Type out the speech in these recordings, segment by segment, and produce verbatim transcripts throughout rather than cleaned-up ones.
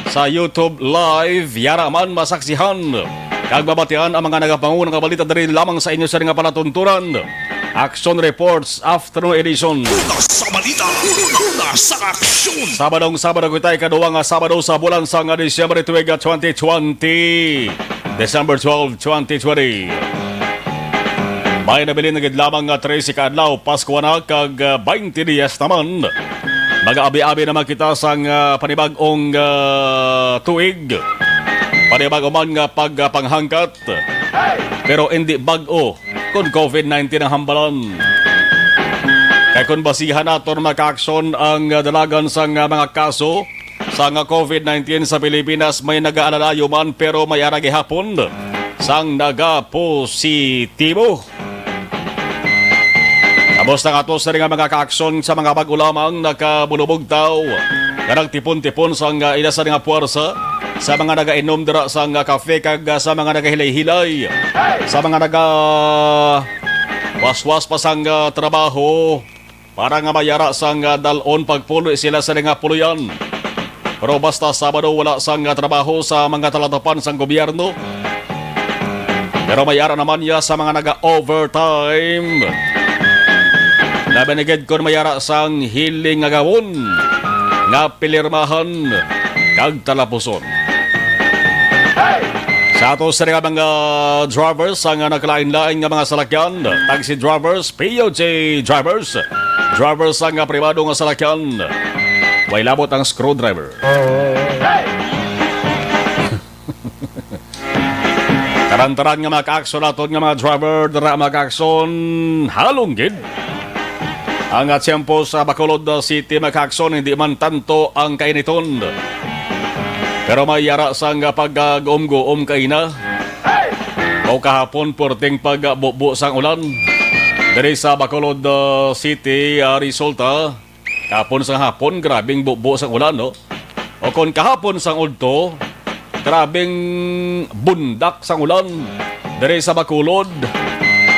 sa YouTube Live, yara man masaksihan kag mabatian ang mga nagapanguna nga balita diri lamang sa inyo sa nga palatunturan. Action Reports Afternoon Edition. Una sa balita, una, una sa aksyon. Sabadong Sabado kita, ikaduha nga Sabado sa bulan sa nga Disyembre tuig nga twenty twenty. December twelve, twenty twenty. May nabilin na gid lamang nga trese ka adlaw, Pasko na, kag, ah, twenty dias naman. Mag-aabi-abi naman kita sang, ah, panibag-ong, ah, tuig. Panibag-o man nga pagpanghangkat. Pero indi bag-o kon covid nineteen ang hambalan. Kay kon basihan naton, mga kaaksyon, ang, ah, dalagan sang, ah, mga kaso, sang covid nineteen sa Pilipinas, may nagaalalayo man, pero may ara gihapon sang nagapositibo. Amos na nga to sa nga mga kaaksyon sa mga bag-o lamang nakabulubugtaw nga nagtipon-tipon sang, ah, ila sa nga puwersa, sa mga nagainom dira sang, ah, kafe, kag, ah, sa mga nagahilay-hilay, sa mga naga waswas pa sang, ah, trabaho, para nga mayara sang, ah, dal-on pagpuloy sila sa nga puloyan. Pero basta Sabado, wala sang, ah, trabaho sa mga talatapan sang gobyerno. Pero may ara naman niya sa mga naga-overtime. Labi na gid kon may ara sang hiling nga gawon nga pilirmahan kag talapuson. Sa ato sa nga mga drivers, ang nagkalain-lain nga mga salakyan, taxi drivers, P U J drivers, drivers sang pribado nga salakyan, way labot ang screwdriver. Taran-taran nga mga kaaksyon naton nga mga driver, dira mga kaaksyon, halong gid ang, ah, tiyempo sa Bacolod, ah, City, mga kaaksyon, hindi man tanto ang kainiton. Pero may ara sang, ah, pag-, ah, guom-guom kaina. O kahapon, purting pagbubo sang ulan diri sa Bacolod, ah, City, ah, resulta. Kahapon sang hapon, grabing bubo sang ulan, no? O kon kahapon sang udto, grabing bundak sang ulan diri sa Bacolod.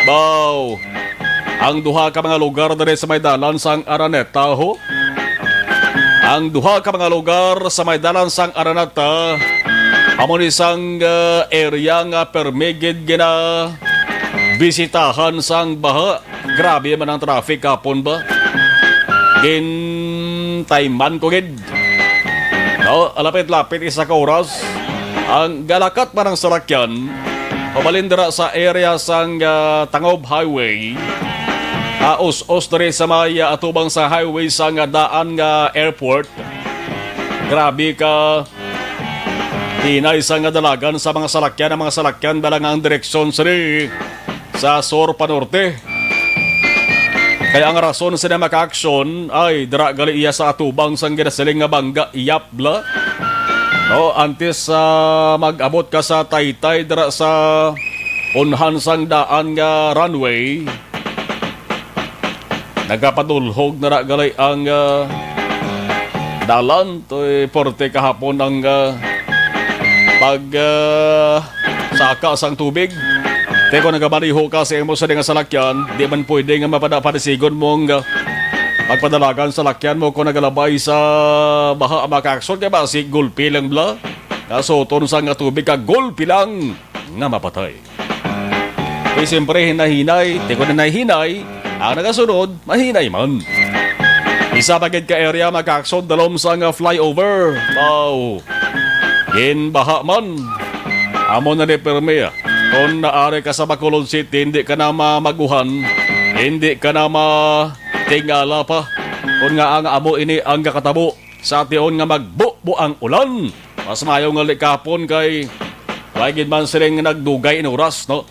Baw, ang duha ka mga lugar diri sa may dalan sang Araneta, ho? Ang duha ka mga lugar sa may dalan sang Araneta, amo ni sang, ah, area nga permi gid ginabisitahan sang baha. Grabe man ang traffic kapon ba? Gintayman ko gid. No, lapit-lapit isa ka oras. Ang galakat man ang salakyan, pabalin dira sa area sang, ah, Tangob Highway. Ah, us-us diri sa may, ah, atubang sa highway sa nga daan nga airport. Grabe ka hinay sa nga dalagan sa mga salakyan, ang mga salakyan dala nga ang direksyon sini sa sur pa norte. Kaya ang rason sini makaaksyon ay dira gali iya sa atubang sang ginasiling nga bangga, iyap bla. No, antes sa mag-abot ka sa Taytay, dira sa unhan sang daan nga runway, nagapadulhog na ra gali ang, ah, dalan. Toy porte kahapon ang, ah, pag, ah, saka sang tubig. Te, kung nagamaneho ka sa imo sa nga salakyan, di man pwede nga mapada-padisigon mo ang, ah, pagpadalagan sa salakyan mo kung nagalabay sa baha, makaaksyon kay basi gulpi lang bla. Kasuton sa nga tubig ka gulpi lang nga mapatay. Kay siyempre, hinay-hinay, ti kon hinay-hinay, ang nagasunod, mahinay man. Isa pa gid ka area makaaksyon dalom sa nga flyover. Wow! Ginbaha man. Amo na ni pirmi, ah. Kung naari ka sa Bacolod City, hindi ka na mamaguhan, hindi ka na matingala pa. Kung nga ang amo ini ang kakatabo, sa tion nga magbubo ang ulan. Mas maayo nga likapon kay may gid man siling nagdugay in oras, no?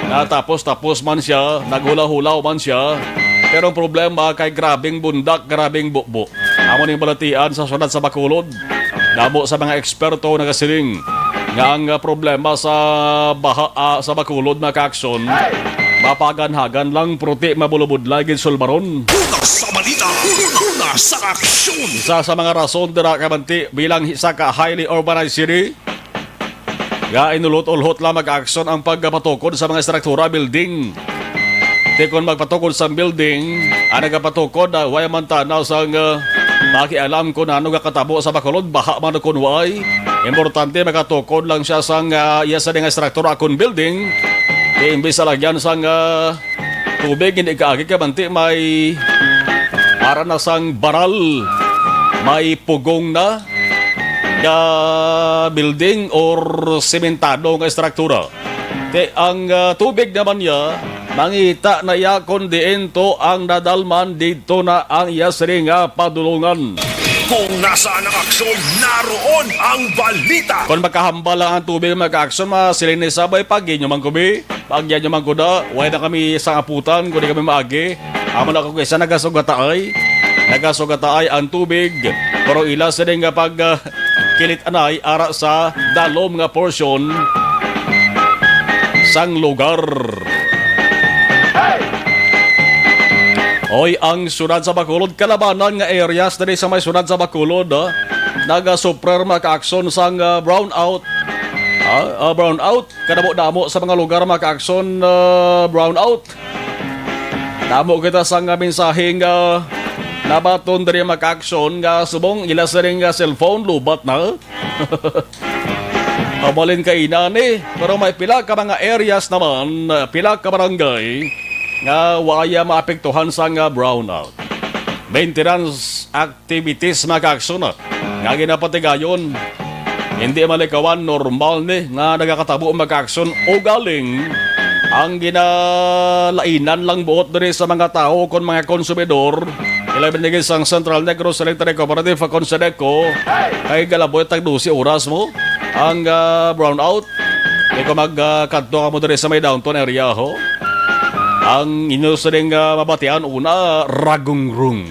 Natapos-tapos man siya, naghula-hulaw man siya. Pero ang problema kay grabing bundak, grabing bubo. Amo ning balatian sa syudad sa Bacolod. Damo sa mga eksperto nagasiling nga ang, ah, problema sa baha, ah, sa Bacolod, mga kaaksyon, mapaganhagan lang, pero ti mabulubudlay gid sulbaron. Una sa balita, una sa aksyon. Isa sa mga rason dira ka Manti bilang isa ka highly urbanized city, nga inulhot-ulhot lang mag-aksyon ang pagpatukod sa mga estruktura, building. Ti kon magpatukod sa building, ang nagapatukod, ah, way man tana sang, ah, makialam kung ano nga katabo sa Bacolod, baha man o kung way. Importante, makatukod lang siya sang, ah, iya sa nga estruktura akon building. Kay imbis sa lagyan sang, ah, tubig, hindi kaagi kay manti may ara na sang baral, may pugong na nga building or sementado nga estruktura. Te, ang, ah, tubig naman niya, mangita na iya kon diin to ang nadalman, didto na ang iya sini nga padulongan. Kung nasaan ang aksyon, naroon ang balita. Kon makahambal lang ang tubig, mga ka-aksyon, mga siling ni Sabay, pagyan nyo man ko, bi. Pagyan nyo man ko da. Way na kami sa aputan, kundi kami maagi. Amo na ako kaysa nagasugataay. Nagasugataay ang tubig. Pero ila sini nga pag, ah, kilit anay ara sa dalom nga porsyon sang lugar. Oy, ang siyudad sa Bacolod, kalabanan nga areas diri sa may siyudad sa Bacolod, ah, nagasuffer, mga ka-aksyon, sang, ah, brownout. Ah, ah, brownout, kadamo-damo sa mga lugar, mga ka-aksyon, ah, brownout. Damo kita sang, ah, mensaheng, ah, nabaton diri, mga ka-aksyon, nga subong ila sining, ah, cellphone lubat na. Mabalin ka ina ni, pero may pila ka mga areas naman, ah, pila ka barangay nga waya maapektuhan sang, ah, brownout. Maintenance activities, mga ka-aksyon, ah, nga ginapatigayon. Hindi malikawan, normal ni nga nagakatabo, mga ka-aksyon, ugaling ang ginalainan lang buot diri sa mga tawo kon mga konsumidor. Ilabi na gid sang Central Negros Electric Cooperative, Consedeco, kay galaboy tag dose oras mo ang, ah, brownout. Kay kung mag, ah, kadto ka mo diri sa may downtown area, ho, ang inyo sining, ah, mabatian, una, ragungrung.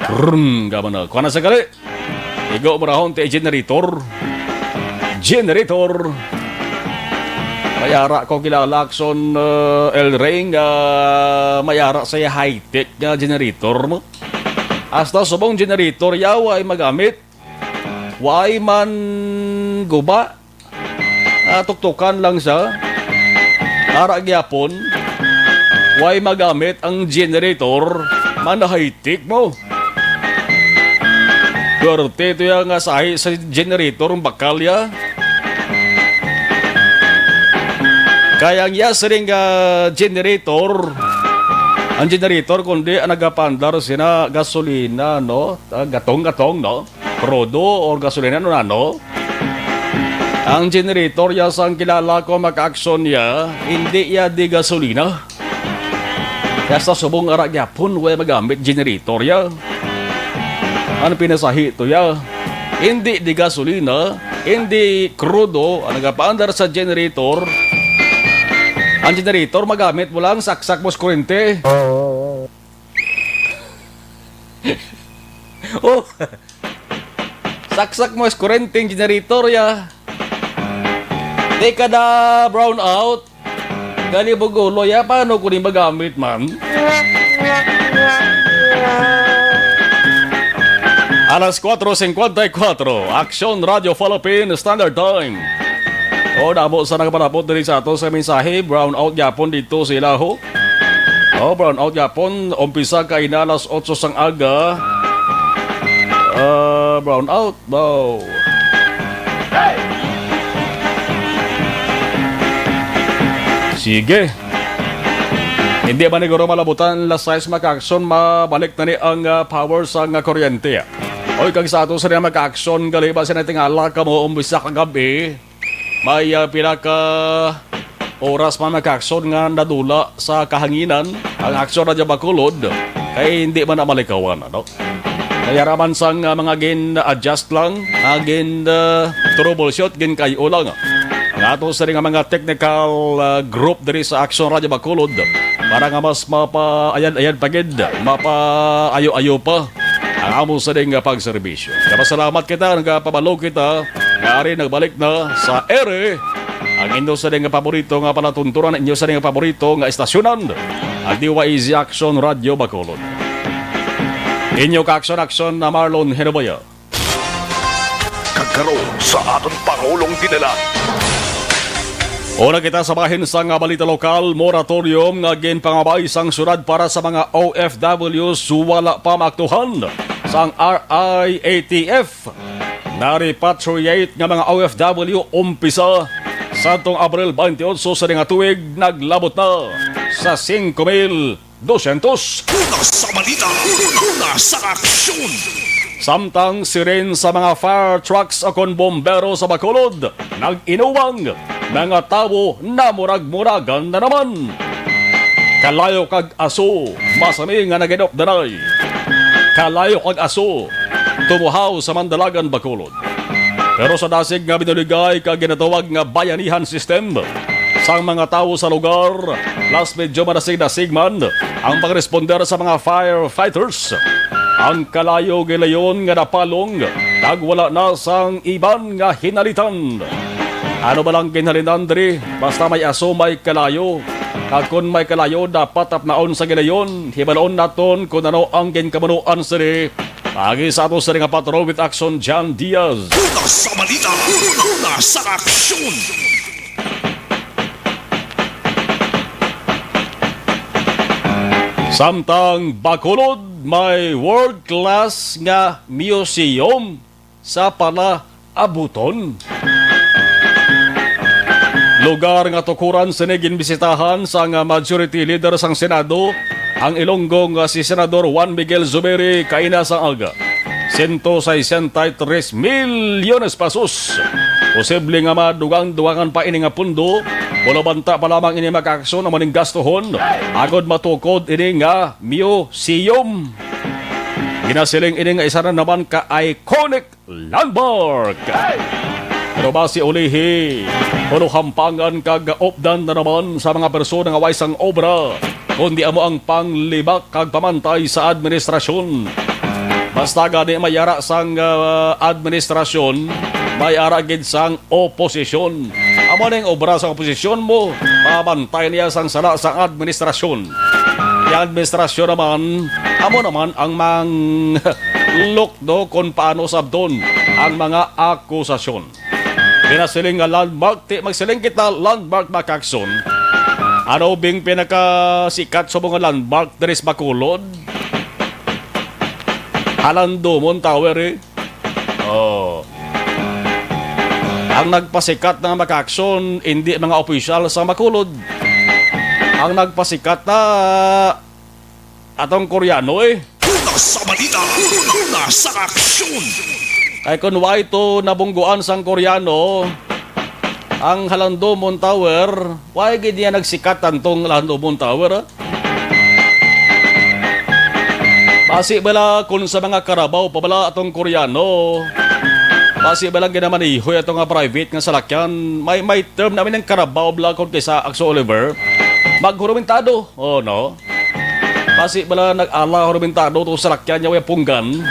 Rung, gama na. Kuha na sa gali. Igo mo rahon ti generator. Generator. May ara ko kilala akson, uh, El Rey nga may ara sa high-tech nga generator mo. Hasta subong generator ya, way magamit. Way man guba. Ah, tuktukan lang siya. Ara gyapon, way magamit ang generator, man high-tech mo. Swerte to ya nga sahi sa generator ang bakal ya. Kay ang ya sining, ah, generator, ang generator kundi ang nagapandar sina gasolina, no? Ah, gatong-gatong, no? Krudo or gasolina, no, ano? Ang generator ya sang kilala ko, mga ka-aksyon ya, hindi ya di gasolina. Kaya sa subong ara gyapon, way magamit generator ya. Ang pinasahi to ya, hindi di gasolina, hindi krudo ang nagapaandar sa generator. Ang generator magamit mo lang, saksak mo sa kurente. Oh, saksak mo sa kurente ang generator ya. Di ka na brown out. Gani bugulo ya, paano ko ni magamit man? Alas kuwatro singkwenta y kuwatro, Aksyon Radio Philippine Standard Time. O, damo sa nagpanabot diri sa ato sa mensahe, brown out gyapon dito sa ilaho. O, brown out gyapon, umpisa kay na alas otso sang aga. Ah, brown out. Bow. Sige. Hindi man siguro malabutan, alas sais, mga ka-aksyon, mabalik na ni ang, ah, power sa nga kuryente. Oy, kag sa ato sa mga ka-aksyon, gali ba sa natingala ka mo, umpisa kagabi, may, ah, pila ka oras man, mga ka-aksyon, nga nadula sa kahanginan ang Aksyon Radyo Bacolod, kay hindi man na malikawan, ano? Kaya raman sang, ah, mga gin-adjust lang, ah, gin, ah, troubleshoot, gin kayo lang. Ang ato sa nga mga technical, ah, group diri sa Aksyon Radyo Bacolod para nga mas mapa-ayan-ayan pa gid, mapa-ayo-ayo pa ang amo sa ding, ah, pagserbisyo. Kapasalamat kita, nagapabalo kita nga ari nagbalik na sa ere ang inyo sa ding paborito nga palatuntunan, inyo sa ding paborito nga estasyonan, ang D Y Z Aksyon Radyo Bacolod. Inyo ka-aksyon-aksyon na Marlon Hinubaya. Kag karon sa aton Pangulong Dinala. Una kita sa bahin sa nga balita lokal, moratorium nga ginpangabay sang syudad para sa mga O F Ws wala pa maaktuhan sang R I A T F. na-repatriate nga mga O F W umpisa sa atong Abril twenty-eight sa nga tuig naglabot na sa singko mil dosyentos. Una sa balita, una sa aksyon. Samtang siren sa mga fire trucks o kon bombero sa Bacolod, nag-inuwang, mga tawo namurag-muragan na naman. Kalayo kag aso, masami nga nag-inop danay. Kalayo kag aso, tumuhaw sa Mandalagan, Bacolod. Pero sa dasig nga binuligay kag ginatawag nga bayanihan system sang mga tawo sa lugar, plus medyo madasig-dasig man ang pangresponder sa mga firefighters. Ang kalayo gilayon nga napalong kag wala na sang iban nga hinalitan. Ano ba lang ginhalinan diri? Basta may aso, may kalayo. Kag kon may kalayo, dapat apnaon sa gilayon. Hibalon naton kon ano ang ginkamunoan sini. Agi sa ato sini nga patrol with Action John Diaz. Una sa balita, una sa aksyon. Samtang Bacolod, may world class nga museum sa palaabuton. Lugar nga tukuran sini ginbisitahan sang Majority Leader sang Senado, ang Ilonggo nga si Senador Juan Miguel Zubiri, kaina sang aga. Sento sesenta y tres milyones pesos. Posible nga madugang-dugangan pa ini nga pundo, pero banta pa lamang ini, mga kaaksyon, ang maning gastuhon agod matukod ini nga museum. Ginasiling ini nga isa na naman ka iconic landmark. Pero basi ulihi, pero hampangan kag updan na naman sa mga persona nga way sang obra, kundi amo ang panglibak kag pamantay sa administrasyon. Basta gani may ara sang, ah, administrasyon, may ara gid sang oposisyon. Amo ning obra sa oposisyon mo, pamantay niya sang sala sang administrasyon. Ang administrasyon naman, amo naman ang mang look do kon paano sabton ang mga akusasyon. Pinasiling nga landmark, ti magsiling kita landmark, mga kaaksyon. Ano bing pinakasikat sa mga landmark diri sa Bacolod? Halandumon Tower, eh. Oh. Ang nagpasikat na, mga kaaksyon, hindi mga opisyal sa Bacolod. Ang nagpasikat na atong Koreano, eh. Una sa balita, una sa aksyon. Kay kung way to nabungguan sang Koreano, ang Halandumon Tower, way gid niya nagsikat antong Halandumon Tower, ah. Basi bala kung sa mga karabaw pa bala atong Koreano, basi bala ginamanihoy ato nga private nga salakyan, may, may term namin ng karabaw bala kung kay sa Axo Oliver, maghurumentado, oh no? Basi bala nag-ala hurumentado to salakyan niya way punggan.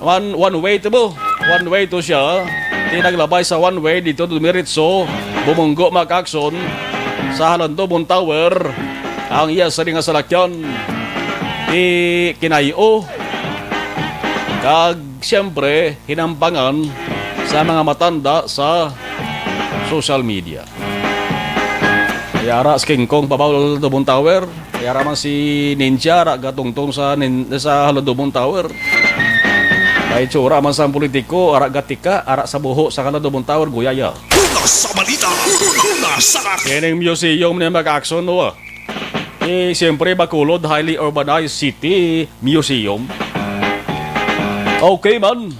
One, one way to mo. One way to siya. Di naglabay sa one way dito dumiritso. Bumunggo, mga kaaksyon, sa Halandumon Tower ang iya sini nga salakyan. Di kinayo. Kag siyempre, hinampangan sa mga matanda sa social media. Kaya ara si King Kong pabaw sa Halandumon Tower. Kaya ara man si Ninja, ara gatungtong sa nin-, sa Halandumon Tower. Kay tsura man sang politiko, ara gatika, ara sa buho sa Halandumon Tower, guyaya. Una sa balita, una sa aksyon. Kining museum ni, mga kaaksyon, no? Eh, siyempre, Bacolod, highly urbanized city, museum. Okay man.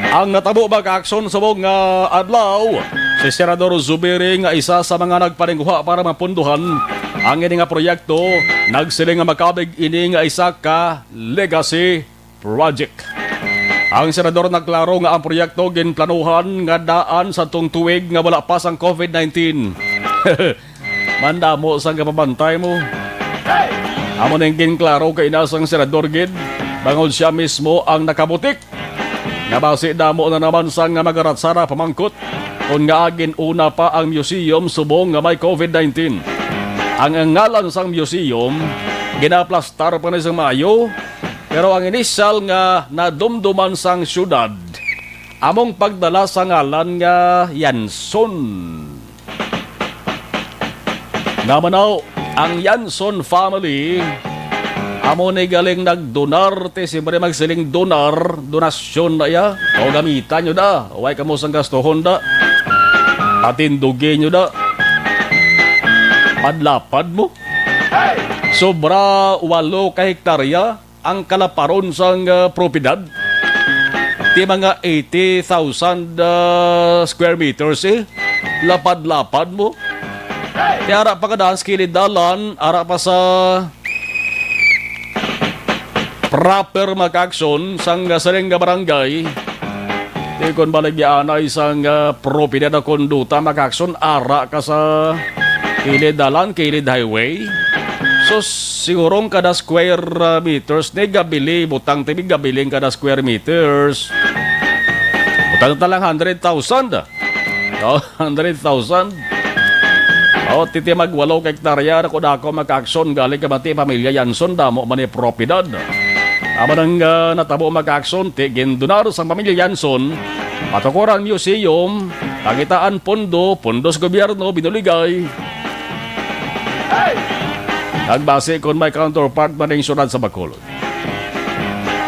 Ang natabo, mga kaaksyon, subong nga adlaw, si Senador Zubiri nga isa sa mga nagpaninguha para mapunduhan ang ini nga proyekto, nagsiling nga makabig ini nga isa ka legacy project. Ang senador nagklaro nga ang proyekto ginplanuhan nga daan sa tong tuig nga wala pa sang covid nineteen. Mandamo sang kapabantay mo. Amo ning ginklaro kay ina sang senador gid, bangod siya mismo ang nakabutik. Nga basi damo na naman sang magaratsara pamangkot kon ngaa gin-una pa ang museum subong nga may covid nineteen. Ang ngalan sang museum ginaplastar pa ni sang maayo, pero ang inisyal nga nadumduman sang syudad among pagdala sa ngalan nga Yanson. Namanaw ang Yanson family, Amo ni galing nagdonar, ti siyempre magsiling donar, donasyon na iya. O gamitan nyo da, way kamo sang gastuhon da. Patindugi nyo da. Padlapad mo. Sobra walo ka hektarya ang kalaparon sang, ah, propiedad. Ti mga eighty thousand, ah, square meters, eh. Lapad-lapad mo. Ti ara pa kada sa kilid dalan, ara pa sa proper, mga kaaksyon, sang, ah, sining nga barangay. Ti kon baligyaanay sang, ah, propiedad o konduta, mga kaaksyon, ara ka sa kilid dalan, kilid highway. So, siguro ang kada square, ah, meters, ni gabili, butang ti gabili ang kada square meters. Butang ta lang hundred thousand. Oh, hundred thousand. Oh, ti ti magwalo ka hektarya, dako-dako, mga kaaksyon, gali ka mati, pamilya Yanson, damo man ni propiedad. Amo nang, ah, natabo, mga kaaksyon, ti gindonar sang pamilya Yanson, patukoran museum, pangitaan pondo, pondo sa gobyerno, binuligay. Nagbase kon may counterpart man ning siyudad sa Bacolod.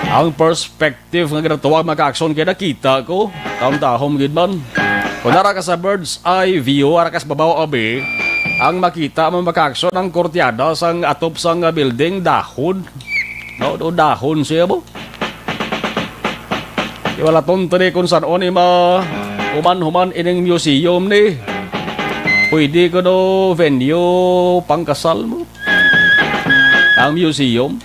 Ang perspective nga ginatuwag, mga kaaksyon, kay nakita ko, taon-tahom gid man. Kung ara ka sa bird's eye view, ara ka sa babaw, abi, ang makita mo, mga kaaksyon, ang kortiada sang atop sang, ah, building, dahon. No, do dahon siya mo. Di wala ton tani kung san-o ni ma-, human-human ining museum ni. Pwede ko no venue pangkasal mo. Ang museum.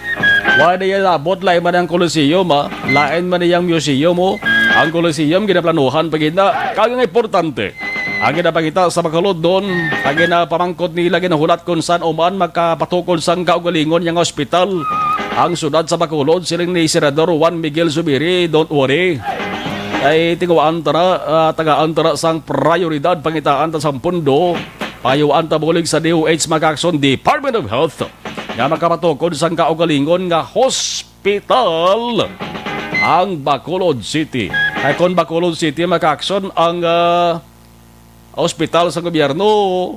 Wala na yan labot, lain man ang Coliseum, ha? Lain man iyang museum, oh. Ang Coliseum, ginaplanuhan pa gid na. Kag ang importante, ang ginapakita sa Bacolod doon, ang ginapamangkot nila, ginahulat kung san-o man makapatukod sang kaugalingon yang ospital. Ang siyudad sa Bacolod, siling ni Senador Juan Miguel Zubiri, don't worry. Ay, tinguhaan ta na, ah, tagaan ta na sang prioridad, pangitaan ta sang pondo, payuan ta bulig sa D O H, mga kaaksyon, Department of Health, nga makapatukod sang kaugalingon nga hospital ang Bacolod City. Ay, kon Bacolod City, mga kaaksyon, ang, ah, ospital sa gobyerno,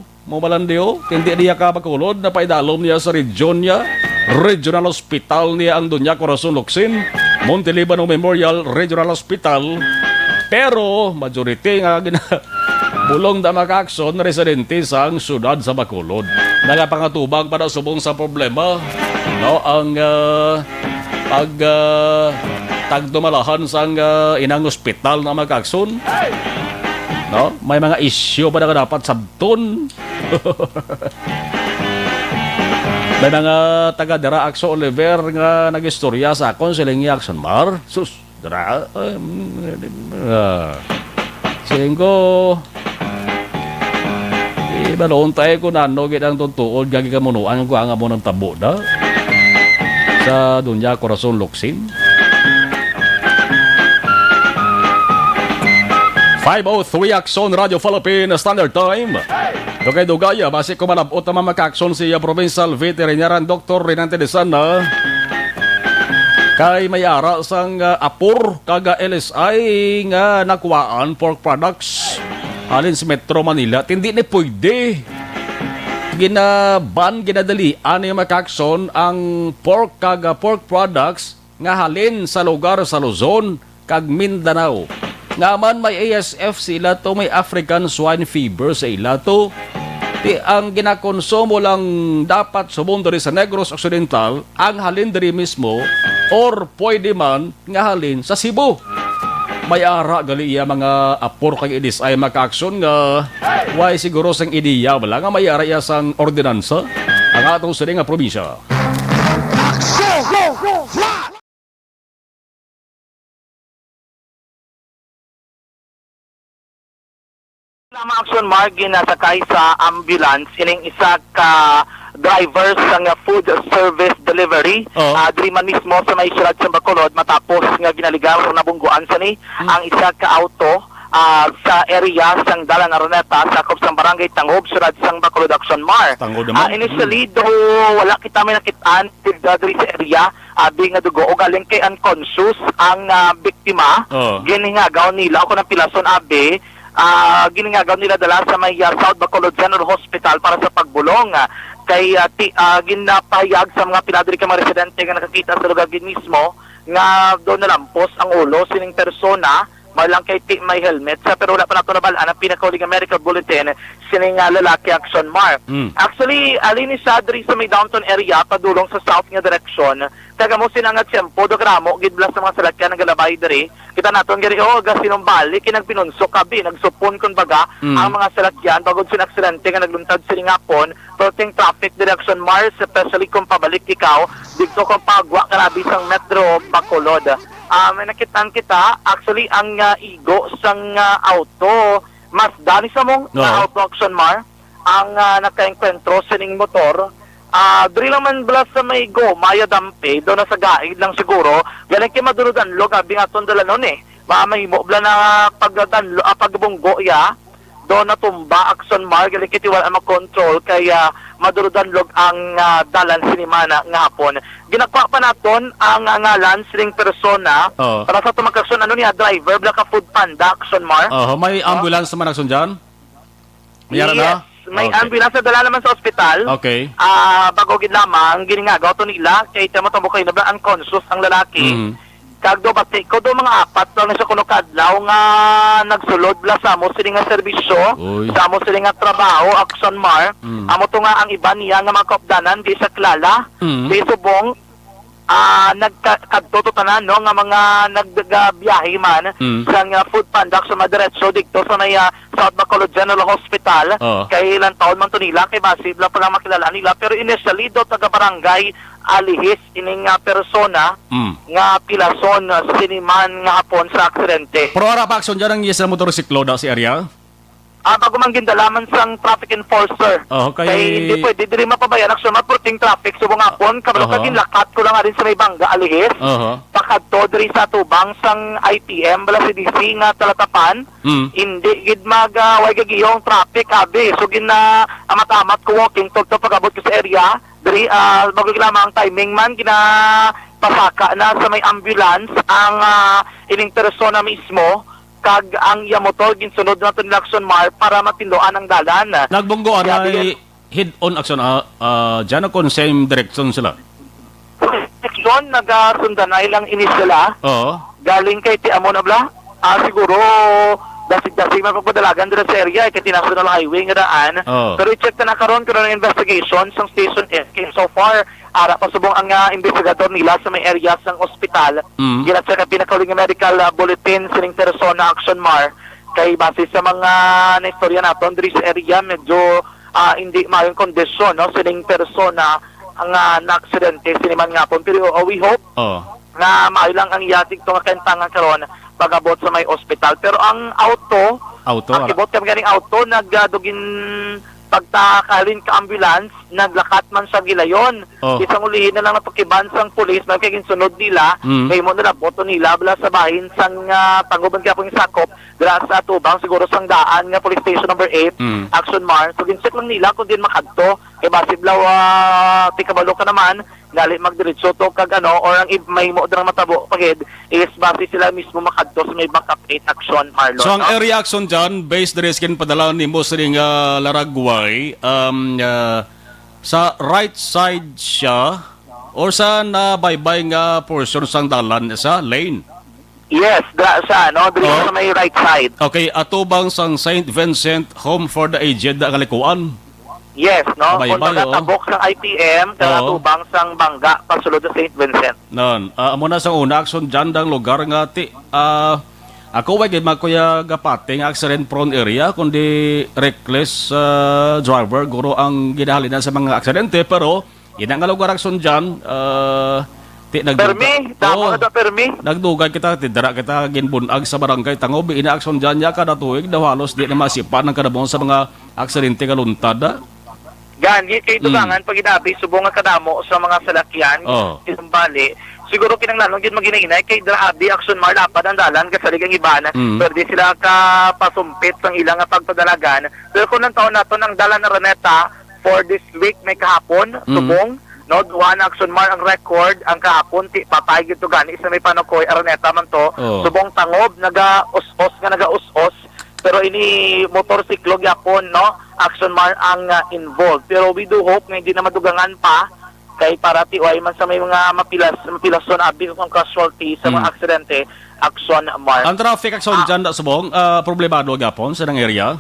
mo malandiyo, hindi niya ka Bacolod, napaidalom niya sa region niya, regional hospital niya ang Doña Corazon Locsin, Montelibano Memorial Regional Hospital. Pero majority nga gina-, bulong da, mga kaaksyon, residente sang siyudad sa Bacolod. Nagapangatubang para subong sa problema, no, ang, ah, pag, ah, tagdumalahan sang, ah, inang ospital na, mga kaaksyon. No? May mga isyu pa na dapat sabton. May mga taga dira, Akso Oliver, nga nag-istorya sa akon, siling ni Akson Mar. Sus, dira, ay, mm, ah. Siling ko, di ba noon tayo kung ano gid ang tutuod, gagi kamunuan ko ang amo ng tabo na sa Dunya Corazon Locsin? Five oh three Aksyon, Radyo Philippine Standard Time. Dugay-dugay, ah, basi ko malabot naman, mga kaaksyon, si, ah, Provincial Veterinarian Doctor Renante de Sana. Kay may ara sang, ah, apor kag, ah, L S I nga nakuhaan pork products halin sa Metro Manila. Hindi ni pwede. Ginaban, ginadalian ni, mga kaaksyon, ang pork kag, ah, pork products nga halin sa lugar sa Luzon kag Mindanao. Nga man may A S F sa ila to, may African Swine Fever sa ila to. Ti ang ginakonsumo lang dapat subong diri sa Negros Occidental, ang halin diri mismo, or pwede man nga halin sa Cebu. May ara gali iya mga apor kag idis ay makaaksyon nga way siguro sang ideya bala nga may ara iya sang ordinansa ang atong sini nga probinsya. Lamang, Action Mark, ginasakay sa ambulance ining isa ka driver sang food service delivery, Oo. ah, diri man mismo sa may siyudad sa Bacolod, matapos nga ginaligar, nabungguan sa ni Mm. ang isa ka auto, ah, sa area sang Dalan Araneta, sakop sang Barangay Tangub, siyudad sang Bacolod, Action Mark. Tangub naman. Ah, initially, Mm. do wala kita may nakit-an diri sa area, abi nga dugo, ugaling kay unconscious ang, ah, biktima. Oh. Ginhingagaw nila, ako ng pilason, abi, ah, ginhingagaw nila dala sa may, ah, South Bacolod General Hospital para sa pagbulong. Ah, Kay, ah, ti-, ah, ginapahayag sa mga pila diri ka mga residente nga nakakita sa lugar gid mismo nga daw nalampos ang ulo sining persona, mayo lang kay ti may helmet sa, pero wala pa nato nabal-an ang pinakauli nga medical bulletin sining, ah, lalaki, Action Mar. Mm. Actually, ali ni siya diri sa may downtown area, padulong sa south nga direksyon. Kag amo sina nga tiyempo, daw karamo gid bala sa mga salakyan nagalabay diri. Kita naton gani, oh, gasinumbalik, kay nagpinunsok abi, nagsupon, kumbaga, Mm. ang mga salakyan, bangod sa aksidente nga nagluntad sining hapon, perting traffic direction, Mar, especially kung pabalik ikaw dito kung pagwa ka na abi sang Metro Bacolod. Ah, may nakitaan kita, actually, ang, ah, igo sang, ah, auto, Mazda ni samong Oo. nga auto, Action Mar, ang, ah, nakaengkwentro sining motor. Ah, diri lang man bala sa may goma ya dampe, do na sa gaid lang siguro. Galing kay madulo-danlog abi nga aton dalanon eh. Ma-, mahimo bala na pagdanlo-, ah, pagbunggo ya. Do natumba, Action Mar, galing kay ti wala makontrol kay, ah, madulo-danlog ang, ah, dalan sini man nga hapon. Ginakwa pa naton ang, ah, ngalan sining persona. Oo. Para sa tumang kaksyon, ano niya, driver bala ka Food Panda, Action Mar. Oho, may Oh. ambulance naman, Action John? May ara na? Yes, may Okay. ambulance na dala naman sa ospital. Okay. Ah, bago gid lamang, giningagaw to nila, kay tamo-tamo kayo na ba unconscious ang lalaki. Mhm. Kag do bati ko do mga apat lang na siya kuno kadlaw nga nagsulod la sa amo sini nga serbisyo, Uy. sa amo sini nga trabaho, Action Mar. Mm. Amo to nga ang iban niya nga mga kaupdanan, di sa kilala, Mm. di subong, ah, nagka-, kadto to tanan, no, nga mga nagbiyahe man Mm. sa nga Food Panda sa madiretso dito sa may, ah, South Bacolod General Hospital. Oo. Kay ilang taon man to nila, kay basi lang pala makilala nila. Pero initially, do taga barangay Alihis ining, ah, persona Mm. nga pilason, ah, siniman nga hapon sa aksidente. Pero ara pa, Action John, ang iya sa motorsiklo da sa area? Ah, bago man gindala man sang traffic enforcer. Oh, kay Kay hindi pwede diri mapabayaan, Action Mar, perting traffic subong hapon, kabalo ka Aha. ginlakat ko lang arin sa may Banga, Alihis. Aha. Pakadto diri sa tubang sang I P M, bala si D C nga talatapan. Mm. Hindi gid mag, ah, way gagiyong traffic, abi. So, gina-amat-amat ko walking tugto pag-abot ko sa area. Diri, ah, bago lamang ang timing man, ginapasaka na sa may ambulance ang, ah, ining persona mismo. Kag ang iya motor ginsunod naton ni Action Mar para matinduan ang dalan. Nagbunggoan Siya na bigyan- head-on, Action, ah, ah, dyan o kung same direction sila? Section, nagasundanay lang ini sila. Oo. Galing kay ti amo na bala. Ah, siguro, dasig-dasig man pagpadalagan dira sa area, kay ti National Highway nga daan. Oo. Pero i-check na na karon kung ano ang investigation sang Station F K. So far, ara pa subong ang, ah, investigador nila sa may area sang ospital. Mm. Gina-check ang pinakauli nga medical, ah, bulletin sining persona, Action Mar. Kay base sa mga naistorya naton diri sa area, medyo, ah, hindi maayong kondisyon, no, sining persona nga naaksidente sini man nga hapon. Pero, uh, we hope Oh. nga maayo lang ang iya tigto nga kaintangan karon pag-abot sa may ospital. Pero ang auto, Auto, ang ara. kibot kami ganing auto, nag, ah, dugin pagtakalin ka ambulance, naglakat man sa gilayon. Oh. Isang ulihin na lang natukiban sang pulis, man kay ginsunod nila, Mm. kay mo nila boto nila, bala sa bahin sang, ah, tanguban kaya pong sakop, dira sa tubang siguro sang daan nga police station number eight, Mm. Action Mar. So, gincheck lang nila kung din makadto. Kay basi blaw, ah, ti kabalo ka naman, gali magdiretso to kag ano, or ang ib-, mahimo dira matabo pa gid is basi sila mismo makadto sa may backup eight, Action Mar, So, ang Lord, no? area, Action John, based diri sa ginpadala nimo sa ring, ah, Laragway, um, ah, sa right side siya or sa nabaybay nga portion sang dalan sa lane? Yes, dra sa, no, diri Oh. sa may right side. Okay, atubang sang Saint Vincent Home for the Aged nga likuan. Yes, no? Baybay, Kumbaga, oh. tabok sang I P M, Oo. kaatubang sang Banga, pasulod sa Saint Vincent. Non, ah, amo na sang una, Action John, dang lugar nga ti, ah, ako, way gid man kuya gapati nga accident prone area, kundi reckless, ah, driver, guro ang ginahalinan sa mga aksidente, pero ina nga lugar, Action John, ah, ti nagduga-, Permi, damo Oo. na to, Permi. Nagdugay kita, ti dara kita ginbunag sa barangay Tangob, ina, Action John, ya kada tuig daw halos di na masipan ang kadamo sa mga aksidente nga luntad, ah. Gani, kay Mm. dugangan pag inabi, subong nga kadamo sa mga salakyan, Oh. sinumbali. Siguro kinahanglan gyud maghinay-hinay kay dira abi, Action Mar, lapad ang dalan, kasalig ang iban, Mm. pwede sila kapasumpit sang ilang nga pagpadalagan. Pero kung ang taon naton ang dalan Araneta for this week, may kahapon, Mm. subong, no, duha na, Action Mar, ang record, ang kahapon, ti patay gyud to gani sa may Panukoy, Araneta man to. Oh. Subong Tangob, naga-us-os nga naga-us-os, pero ini motorsiklo gyapon, no? Action Mar ang, ah, involved. Pero we do hope nga hindi na madugangan pa kay para tiway man sa may mga mapilas, mapilason abi ang casualty sa mga Mm. aksidente, Action Mar. Ang traffic, Action, Ah. dyan na subong, ah, problemado gyapon sa nang area?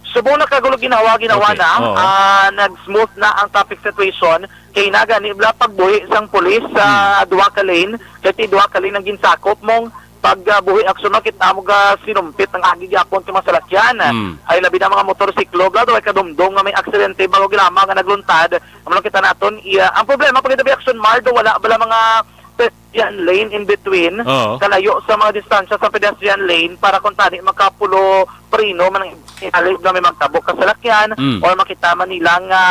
Subong nakagulo ginawa, ginawa Okay, na, oo. ah, nag-smooth na ang traffic situation. Kay na gani bala pagbuhi sang pulis sa Hmm. duha ka lane, kay ti duha ka lane ang ginsakop mong pag, ah, buhi, Action, makita mo ga sinumpit ang agi gyapon sa mga salakyan. Hmm. Ay labi na mga motorsiklo, bala daw ay kadumdom nga may aksidente bago gilamang nga nagluntad. Amo lang kita naton, iya, ang problema pag itabi, Action Mar, daw wala bala mga pedestrian lane in between, Oo. kalayo sa mga distansya sa pedestrian lane para kung tani makapulo preno man ang inali nga may magtabok ka salakyan Mm. or makita man nila nga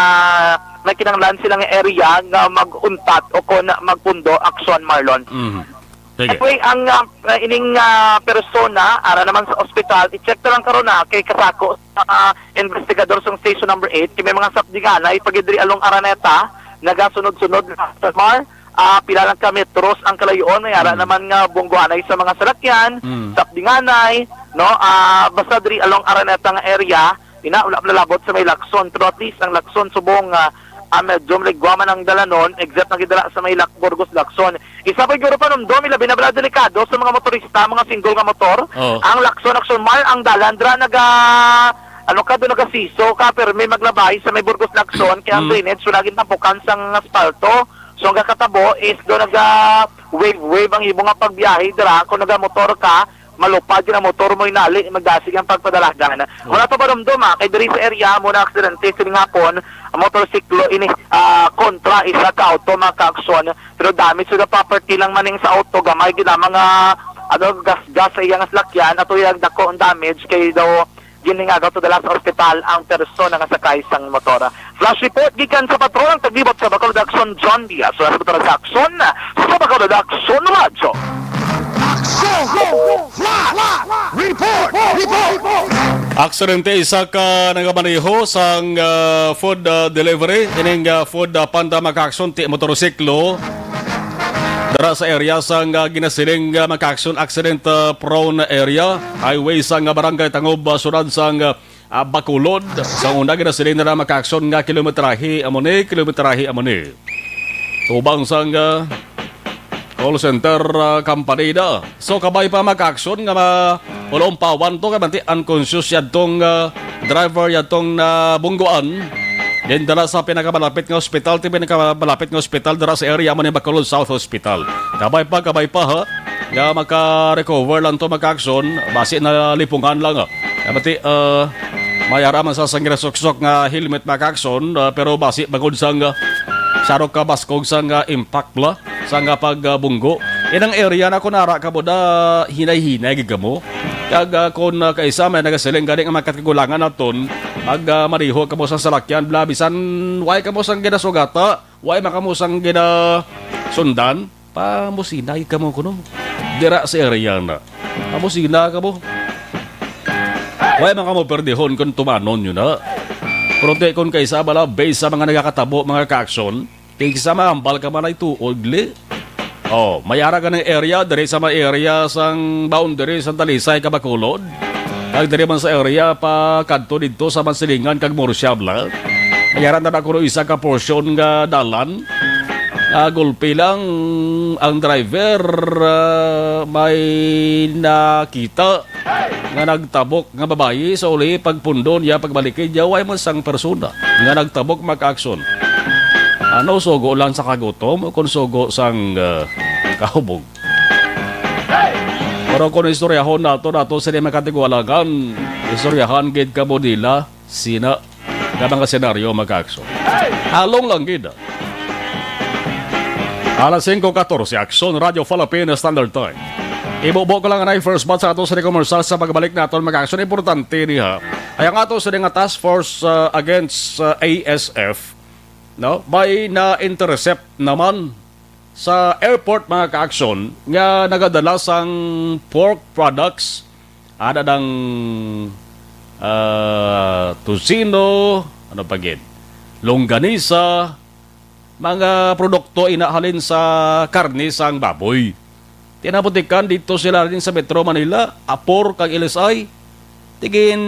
may kinahanglan sila nga area nga mag-untat o kon magpundo, Action, Marlon. Mhm. Sige. Anyway, ang, ah, ining, ah, persona ara naman sa ospital, i-check na lang karon na kay kasako sa, ah, investigador sa station number eight, kay may mga sapdinganay pag diri along Araneta, nagasunod-sunod na, Mar, ah, pila lang ka metros ang kalayoon, may ara Mm. naman nga bungguanay sa mga salakyan, Mm. sapdinganay, no? Ah, basta diri along Araneta nga area, ina, wala pa nalabot sa may Lacson, pero at least ang Lacson subong, ah, ah, medyo maligwa man ang dalanon, except nagidala sa may Lac-, Burgos Lacson. Isa pa siguro panumdom, ilabi na bala delikado sa mga motorista, mga single nga motor. Oo. Ang Lacson, Action Mar, ang dalan dira naga, ano ka, doon nagasiso ka, pero may maglabay sa may Burgos Lacson, kaya ang Mm. drainage wala gintampukan sang asfalto. So, ang kakatabo is doon naga wave-wave ang imo nga pagbiyahe dira. Kung nagamotor ka, malupad yun ang motor mo, inali, magdasig ang pagpadalagan. Oh. Wala pa panumdom, ah, kay diri sa area mo na aksidente sining hapon, ang motorsiklo ini, ah, kontra isa ka auto, mga ka-aksyon. Pero damage to the property lang maning sa auto, gamay gid ang mga, ano, gasgas sa iyang salakyan, ato yung dako ang damage kay daw ginhingagaw to the last hospital ang persona nga sakay sang motor. Flash report gikan sa patrol ang taglibot sa Bacolod Action, John Diaz. Sa Bacolod Action, sa Bacolod Action Radyo. Action! Flash! Report! Report! Aksidente, isa ka nagamaneho sang, ah, food, ah, delivery. Ining, ah, food, ah, panda, mga ka-aksyon, ti motorsiklo. Dara sa area sang, ah, ginasiling, ah, mga ka-aksyon, accident, ah, prone area. Highway sang, ah, barangay Tangob, ah, siyudad sang, ah, ah, Bacolod. Sa una, ginasiling nila, mga ka-aksyon, nga kilometrahe amo ni, kilometrahe amo ni. Tubang sang, ah, call center, ah, company na. So, kabay pa, mga ka-aksyon, nga ma-, ulo ang pawan to, kay manti unconscious yadtong, ah, driver yadtong nabungguan. Then, dala sa pinakamalapit nga ospital, ti pinakamalapit nga ospital dira sa area mo ni Bacolod South Hospital. Kabay pa, kabay pa, ha? Nga maka-recover lang to, mga ka-aksyon, basi na lipungan lang, ha? Kaya pati, ah, may ara man sa sang ginasuksok nga helmet, mga ka-aksyon, ah, pero basi bangod sang, ah, sarok ka baskog sang, ah, impact bala, sang, ah, pagbunggo. Inang area na kung ara ka mo da, hinay-hinay gid kamo. Kag, ah, kung, ah, kaisa may nagasiling gani nga makatigulangan naton, mag, ah, mariho kamo sa salakyan, bala, bisan way kamo sang ginasugata, way man kamo sang ginasundan, pamusinay kamo kuno. Dira sa area na. Pamusina kamo. Way man kamo perdihon kung tumanon yun na. Pero ti kung kaisa bala, based sa mga nagakatabo, mga ka-aksyon, kaysa mahambal ka man ay tuod, li. Oh, may ara ka ng area, diri sa may area sang boundary sa Talisay, Kabacolod. Kag diri man sa area pa kadto didto sa Mansilingan kag Murcia, bala. May ara na kuno isa ka portion nga dalan. Ah, gulpi lang ang driver, ah, may nakita nga nagtabok nga babayi sa uli pagpundo niya, pagbalikid niya, way man sang persona nga nagtabok, mga ka-aksyon. Ano, sugo lang sa kagutom o kung sugo sang, ah, kahubog? Pero kung istoryahon nato, nato sila makatigualangan, istoryahan gid kamo nila, sina, nga mga senaryo, mga ka-aksyon. Halong lang gid. Alas singko katorse, Aksyon Radio Philippine Standard Time. Ibubo ko lang anay first batch sa ato sa komersal sa pagbalik naton, mga ka-aksyon. Importante niya ay ang ato sa nga task force, uh, against, uh, A S F, no? May na-intercept naman sa airport, mga ka-aksyon, nga nagadala sang pork products, ada ng, ah, tocino, ano pa gid, longganisa, mga produkto inahalin sa karne sang baboy. Tinabutikan dito sila rin sa Metro Manila, Apor kag L S I. tigin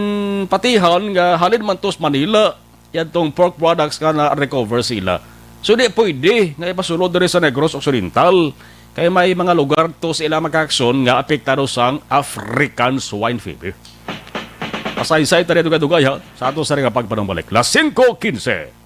patihan nga halin man to sa Manila, yadtong pork products nga na-recover sila. So, di pwede nga ipasulod diri sa Negros Occidental, kay may mga lugar to sa ilang mga kaaksyon nga apektado sang African swine fever. Pasaysay ta dugay-dugay, ha, sa ato sa nga pagpanumbalik. Las singko quince.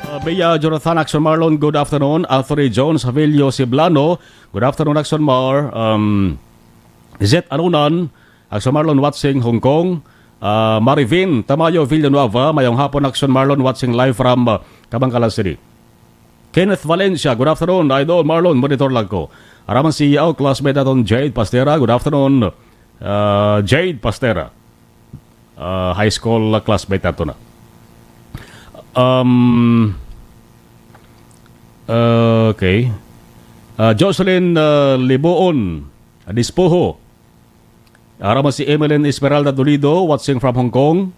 Uh, Bea Jonathan, Action Marlon, good afternoon. Anthony Jones Javillo Siblano, good afternoon, Action Mar. Um, Zet Anunan, Action Marlon, watching Hong Kong. Uh, Marivin Tamayo Villanueva, mayong hapon, Action Marlon, watching live from uh, Kabankalan City. Kenneth Valencia, good afternoon, Idol Marlon, monitor lang ko. Araman si Yao, classmate naton Jade Pastera, good afternoon. Uh, Jade Pastera, uh, high school classmate nato na. Um, okay. Uh, Jocelyn uh, Libuon, Dispoho. Araman si Emeline Esmeralda Dolido, watching from Hong Kong.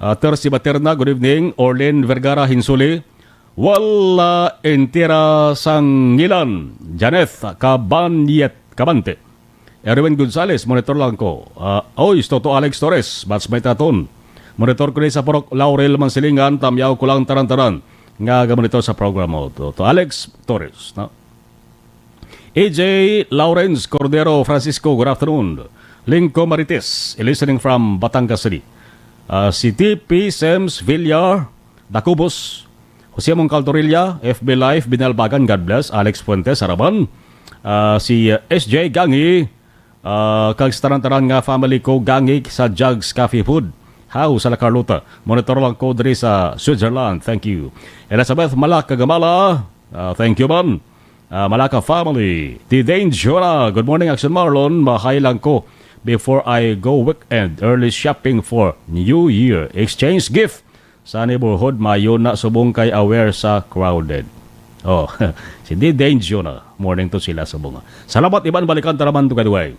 Uh, Tersi Baterna, good evening. Orlin Vergara Hinsuli. Wala entira sang ngilan. Janeth Kabanyet Kabante. Erwin Gonzales, monitor lang ko. Ah, oy, Toto Alex Torres, batchmate naton. Monitor ko ni sa Purok Laurel Mansilingan, tamyaw ko lang tanan-tanan nga ga-monitor sa programa. Toto Alex Torres, no? A J Lawrence Cordero Francisco, good afternoon. Lingko Marites, listening from Batangas City. Ah, si T P Sems Villar, Dakubos, Jose Mong Caltorilla, F B Live, Binalbagan, God bless, Alex Fuentes, Araman, ah, si, ah, S J Gangi, ah, kag sa tanan-tanan nga family ko, Gangi, sa Jugs Cafe Food. How sa La Carlota. Monitor lang ko diri sa Switzerland. Thank you. Elizabeth Malak Kagamala, ah, thank you man. Ah, Malaka family. Ti Dane Jora, good morning, Action Marlon. Mahay lang ko before I go weekend. Early shopping for New Year. Exchange gift. Sa neighborhood, mayo na subong kay aware sa crowded. Oh, si Di Danger na. Morning to sila subong. Salamat, Iban. Balikan ta naman to, by the way.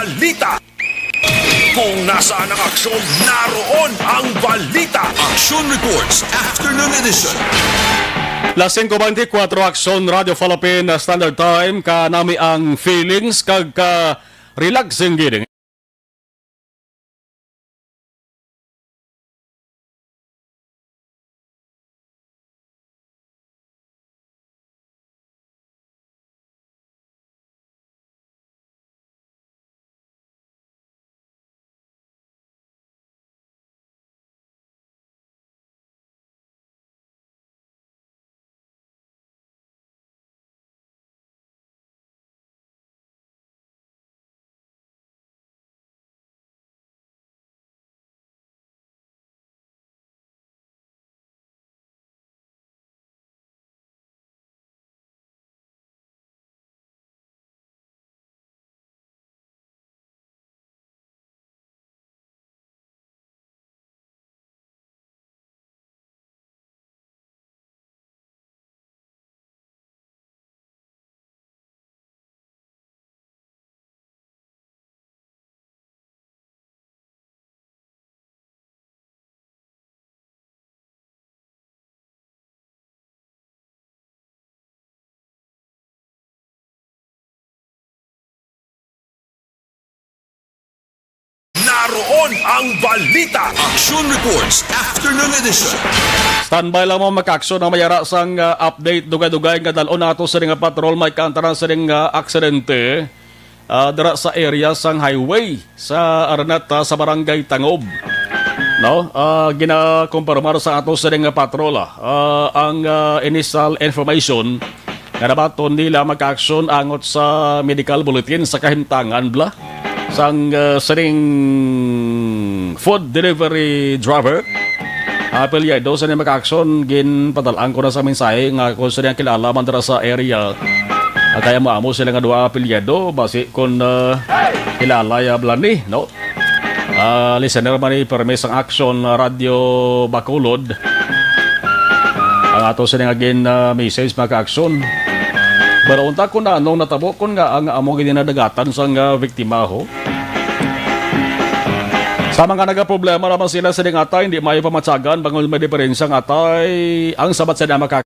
Balita. Kung nasaan ang aksyon, naroon ang balita. Action Reports, Afternoon Edition. Las singko beintikwatro, Aksyon Radio Philippine Standard Time, kanami ang feelings kag ka relaxing gid. Naroon ang balita. Action Reports, Afternoon Edition. Standby lang mo, mga ka-aksyon, ang may ara sang, ah, update dugay-dugay nga dal-on nato sa nga patrol, may kaantaran sa nga aksidente, ah, dira sa area sang highway sa Araneta, sa Barangay Tangob. No? Ah, ginakumpirmar sa ato sa nga patrol, ah, ang, ah, initial information nga nabaton nila, mga ka-aksyon, angot sa medical bulletin sa kahimtangan, bla, sang, ah, sining food delivery driver. Apelyido sa mga ka-aksyon, ginpadal-an ko na sa mensahe nga kung sino ang kilala man dira sa area. Ah, kaya mo amo sila nga duha apelyido, basi kung, ah, kilala ya, bla, ni, no? Ah, listener man ni Permis ang Aksyon, ah, Radyo Bacolod. Ang ato sini nga gin, ah, message, mga ka-aksyon. Pero unta kung anong natabo, kung nga ang amo gid nadagatan sang, ah, biktima, ho. Sa mga nagaproblema naman sila sa ding atay, hindi maayo pamatyagan, bangod may diferensya nga atay, ang sabat sa mga ka-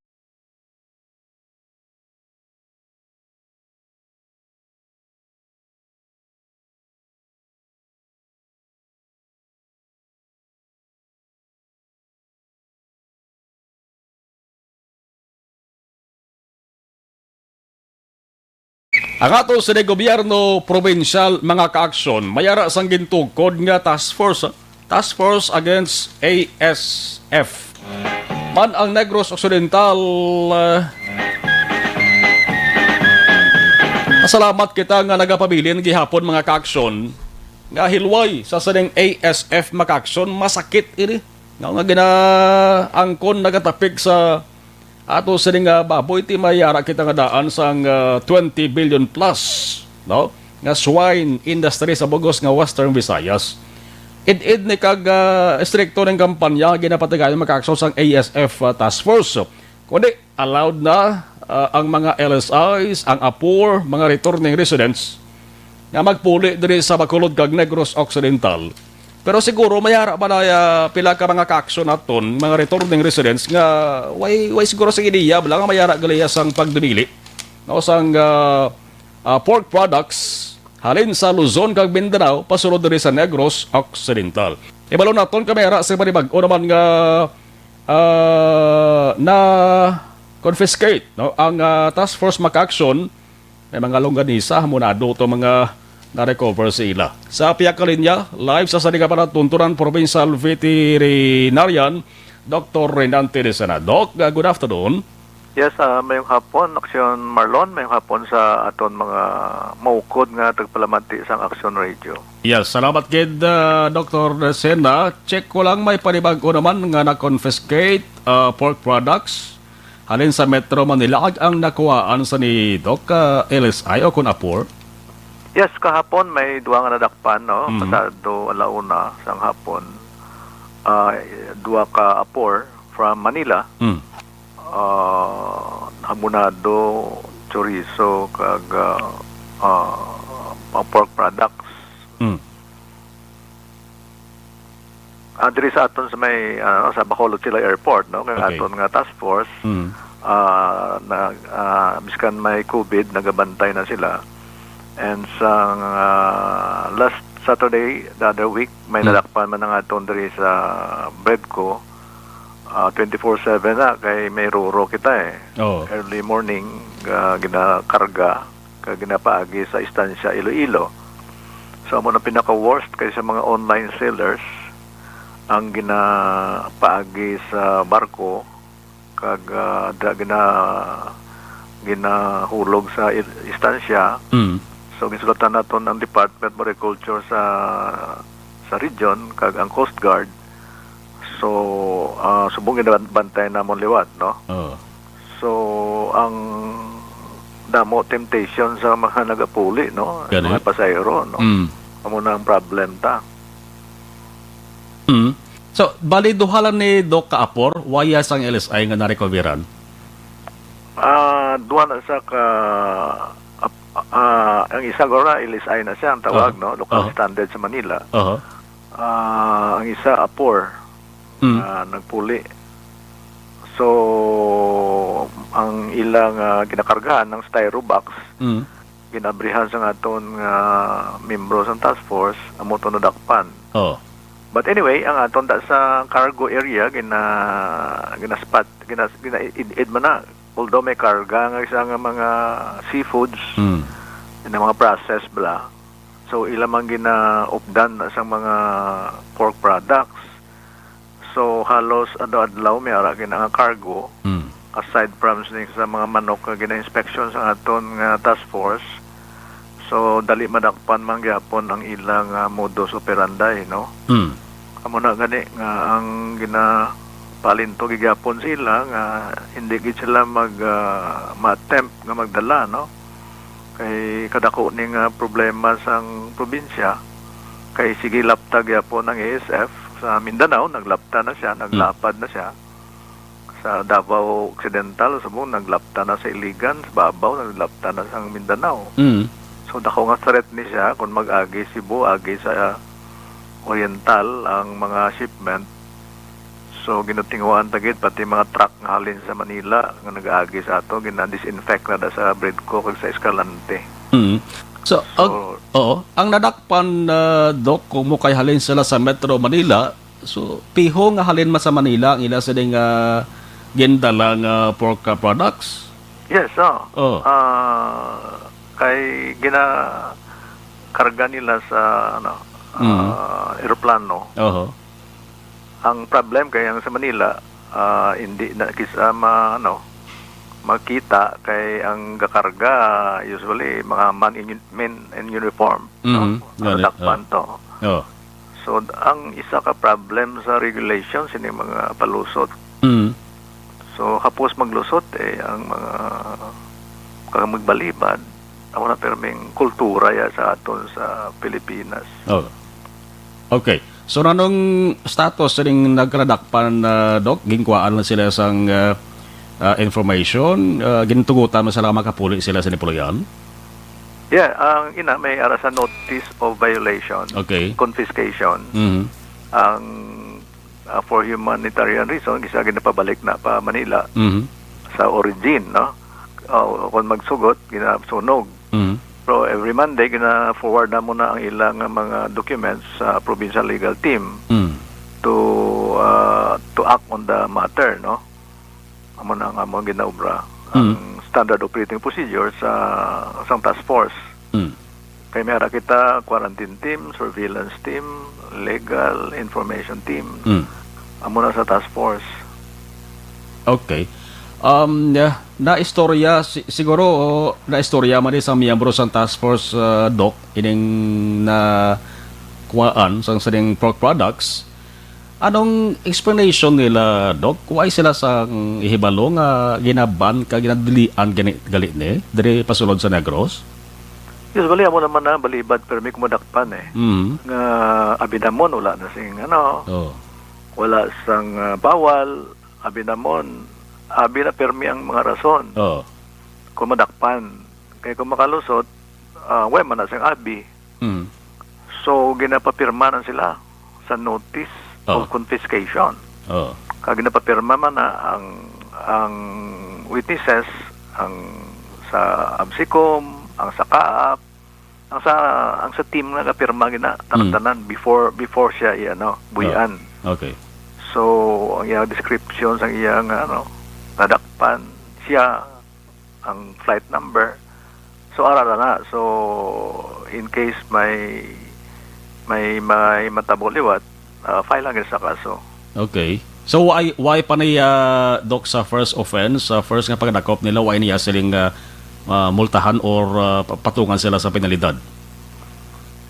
Ang ato sa gobyerno probinsyal, mga ka-aksyon, may ara sang gintukod nga task force, ah, Task Force Against A S F. Man ang Negros Occidental, ah, masalamat kita nga nagapabilin gihapon, mga ka-aksyon, nga hilway sa sining A S F, mga ka-aksyon, masakit ini. Nga, nga ginaangkon nagatapik sa ato sining, ah, baboy, ti may ara kita nga daan sang, ah, twenty billion plus, no? Nga swine industry sa bugos nga Western Visayas. Id-id ni kag, ah, estrikto ning kampanya, ginapatigayon, mga ka-aksyon, sang A S F, ah, task force. Kundi allowed na, ah, ang mga L S Is, ang apor, mga returning residents nga magpuli diri sa Bacolod kag Negros Occidental. Pero siguro may ara ba na, ah, pila ka mga ka-aksyon naton, mga returning residents nga way, way siguro sa ideya bala nga may ara gali sang pagdumili, no, sang, ah, ah, pork products halin sa Luzon kag Mindanao pasulod diri sa Negros Occidental. Ibalo naton kami ara sa panibag-o naman nga, ah, na-confiscate, no, ang, ah, task force, mga ka-aksyon. May mga longganisa, hamonado to mga na-recover sa ila. Sa pihak ka linya, live sa sani nga panatuntunan, provincial veterinarian, Doktor Renante Decena. Doc, uh, good afternoon. Yes, ah, mayong hapon, Aksyon Marlon, mayong hapon sa aton mga maukod nga tagpalamati sang Aksyon Radio. Yes, salamat gid, uh, Doktor Decena. Check ko lang, may panibag-o naman nga na-confiscate, uh, pork products halin sa Metro Manila. Ag ang nakuhaan sa ni Doc, ah, L S I o kon apor? Yes, kahapon may duha nga nadakpan, no? Mhm. Pasado alauna sang hapon. Ah, duha ka apor from Manila. Mm. Ah, hamonado, chorizo, kag, ah, ah, pork products. Mm. Ah, diri sa aton sa may, ano, sa Bacolod City Airport, no, kay Okay. aton nga task force, Mm. ah, nag-, ah, biskan may COVID, nagabantay na sila. And sa, ah, last Saturday, the other week, may Mm. nadakpan man ang aton diri sa Bredco, ah, twenty-four seven na, kay may ruro kita, eh. Oo. Early morning, ah, ginakarga, kag ginapaagi sa Estancia, Iloilo. So, amo na pinaka-worst kay sa mga online sellers ang ginapaagi sa barko kag, ah, da-, gina-, ginahulog sa il-, Estancia. Mm. So, ginsulatan naton ang Department of Agriculture sa, sa region kag ang Coast Guard. So, ah, subong ginabantayan namon liwat, no? Oo. So, ang damo temptation sa mga nagapuli, no? Gani. Mga pasahero, no? Mm. Amo na ang problem ta. Mm. So, bali duha lang ni Doc ka apor, wayas ang L S I nga narecoveran? Ah, duha na sa ka, ap-, ah, ang isa gura, L S I na siya, ang tawag, Aha. no? Local Aha. standard sa Manila. Aha. Ah, ang isa, apor, Mm. ah, nagpuli. So, ang ilang, ah, ginakargahan ng styro box, Mm. ginabrihan sa aton nga membro sa task force, amo to nadakpan. Oh. But anyway, ang aton da sa cargo area, gina-, gina-spot, gina-, gina-id-id man na. Although may karga nga isa nga mga seafoods, Mm. nga mga process bala. So, ila man ginaupdan na sa mga pork products. So, halos adlaw-adlaw may ara gina nga cargo, Mm. aside from sini sa mga manok nga gina-inspection sa aton nga task force. So, dali madakpan man gyapon ang ilang, ah, modus operandi, no? Mm. Amo na gani nga ang ginapalinto gyapon sila nga hindi gid sila mag, ah, ma-attempt nga magdala, no? Kay kadako ni nga problema sang probinsya, kay sige lapta gyapon ang A S F sa Mindanao, naglapta na siya, naglapad na siya. Sa Davao Occidental, subong naglapta na sa Iligan, sa Babaw, naglapta na sa Mindanao. Mm. So, dako nga threat ni siya kung mag-agi Cebu, agi sa Oriental ang mga shipment. So, ginutinguhaan ta gid, pati mga truck nga halin sa Manila nga nag-agi sa ato, gina-disinfect na da sa Bredco kag sa Escalante. Mm. So, So, ang, oo, ang nadakpan, ah, Doc, kung mo kay halin sila sa Metro Manila, so, piho nga halin man sa Manila ang ila sini nga gindala nga pork, ah, products? Yes, oh. Oh. Ah, kay ginakarga nila sa, ano, Mm. ah, eroplano. Oho. Ang problem kay ang sa Manila, ah, hindi na kisa ma-, ano, makita kay ang gakarga usually mga man in, men in uniform, no? Mhm. Ang Gani, nadakpan oh. to. Oh. So, ang isa ka problem sa regulation sini mga palusot. Mm. So, hapos maglusot, eh, ang mga kag magbalibad, amo na perming kultura ya sa aton sa Pilipinas. Oh. Okay. So, nanong status sining nagkadakpan, ah, Doc? Ginkuhaan na sila sang, ah, ah, information? Ah, gintugutan mo sila nga makapuli sila sa nipuloyan? Yeah, ang ina may ara sa notice of violation, Okay. confiscation. Mhm. Ang, ah, for humanitarian reason, kisa ginapabalik na pa Manila Mhm. sa origin, no? O, kung magsugot, ginasunog. Mhm. Pero every Monday, gina-forward na mo na ang ilang mga documents sa provincial legal team Mm. to, ah, to act on the matter, no? Amo na ang among ginaobra, Mm. ang standard operating procedure sa, sa task force. Mm. Kay may ara kita quarantine team, surveillance team, legal, information team. Mm. Amo na sa task force. Okay. Um, yeah, naistorya, si-, siguro, naistorya man ni sa miyembro sa task force, uh, Doc, ining na kuwaan sang sining pork products. Anong explanation nila, Doc? Why sila sang ihibalo nga ginaban ka ginadilian gani, gali ni diri pasulod sa Negros? Usually, amo naman na balibad, pero may kumadakpan eh. Mm. Nga abinamon, wala na sing ano, Oh. wala sang, ah, bawal, abi namon, abi na permi ang mga rason. Oo. Kung madakpan, kay kung makalusot, ah, way man na siyang abi. Mm. So, ginapapirma na sila sa notice Oh. of confiscation. Oh. Kag ginapapirma man na ang, ang witnesses, ang sa ABSICOM, ang sa CAAP, ang sa, ang sa team nga nagapirma gina, Mm. tanan before, before siya i-, ano, buhian. Okay. So, ang iyang description, ang iyang, ano, nadakpan siya, ang flight number. So, ara na. So, in case may, may, may matabo liwat, ah, file lang sa kaso. Okay. So, why, why pa niya, Doc, sa first offense, sa first nga pagdakop nila, why niya siling ah, ah, multahan or ah, pa- patungan sila sa penalidad?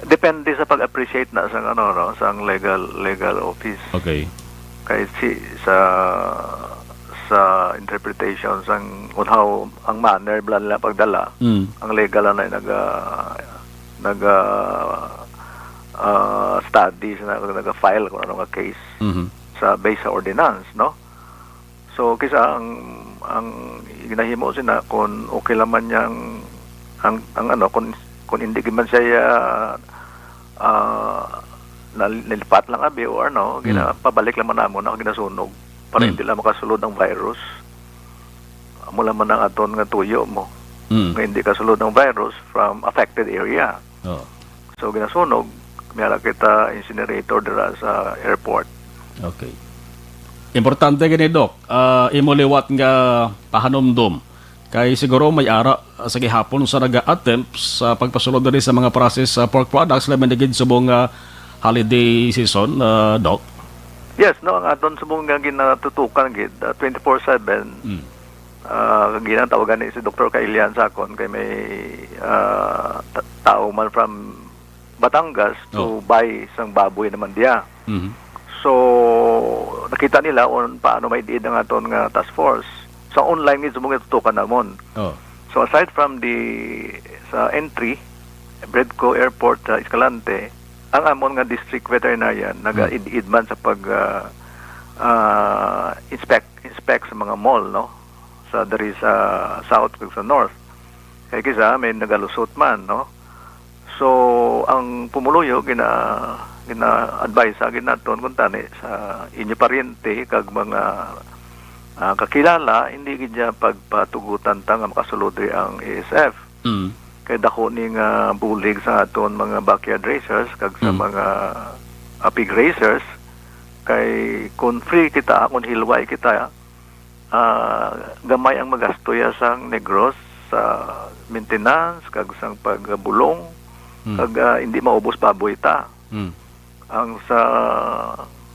Depende sa pag-appreciate na sa, ano, no, sa legal, legal office. Okay. Kay si, sa, sa interpretation sang on how ang manner bala nila pagdala, Mm. ang legal na naga, naga, ah, study, sa naga, naga-file kung ano nga case Mhm. sa, based sa ordinance, no? So, kisa ang, ang ginahimo sina, kung okay lang man niyang, ang, ang ano, kung, kung hindi man siya, ah, ah, nal-, nilipat lang abi o ano, Mm. ginapabalik lang man namo na ginasunog para Mm. hindi lang makasulod ang virus. Amo lang man ang aton nga tuyo mo. Mm. Nga hindi kasulod ang virus from affected area. Oh. So, ginasunog, may ara kita incinerator dira sa airport. Okay. Importante gani, Doc. Ah, imo liwat nga pahanumdom. Kay siguro may ara, ah, sa gihapon sa naga-attempt sa pagpasulod diri sa mga process sa pork products, labi na gid subong nga holiday season, ah, Doc. Yes, no, ang aton subong nga ginatutukan gid, ah, twenty-four seven. Mm. Ah, ginatawagan ni si Doktor Kailian sa akon kay may, ah, ta- tao man from Batangas to Oh. buy sang baboy naman diya. Mhm. So, nakita nila on paano may diid ang aton nga task force. So, online gid subong ginatutukan namon. Oh. So, aside from the, sa entry, Bredco Airport sa Escalante, ang amon nga district veterinarian nag-iid man sa pag, ah, ah, inspect, inspect sa mga mall, no? Sa, diri sa south kag sa north. Kay kisa may nagalusot man, no? So, ang pumuluyo, gina, gina-advise sa ginaton kung tani sa inyo paryente kag mga, ah, kakilala, hindi gid niya pagpatugutan ta nga makasulod diri ang A S F. Mm. Kay dako ni nga bulig sa aton mga backyard raisers kag sa Mm. mga, ah, pig raisers. Kay kung free kita, kung hilway kita, ah, gamay ang magasto ya sang Negros sa maintenance kag sang pagbulong, Mm. kag, ah, hindi maubos baboy ta. Mm. Ang sa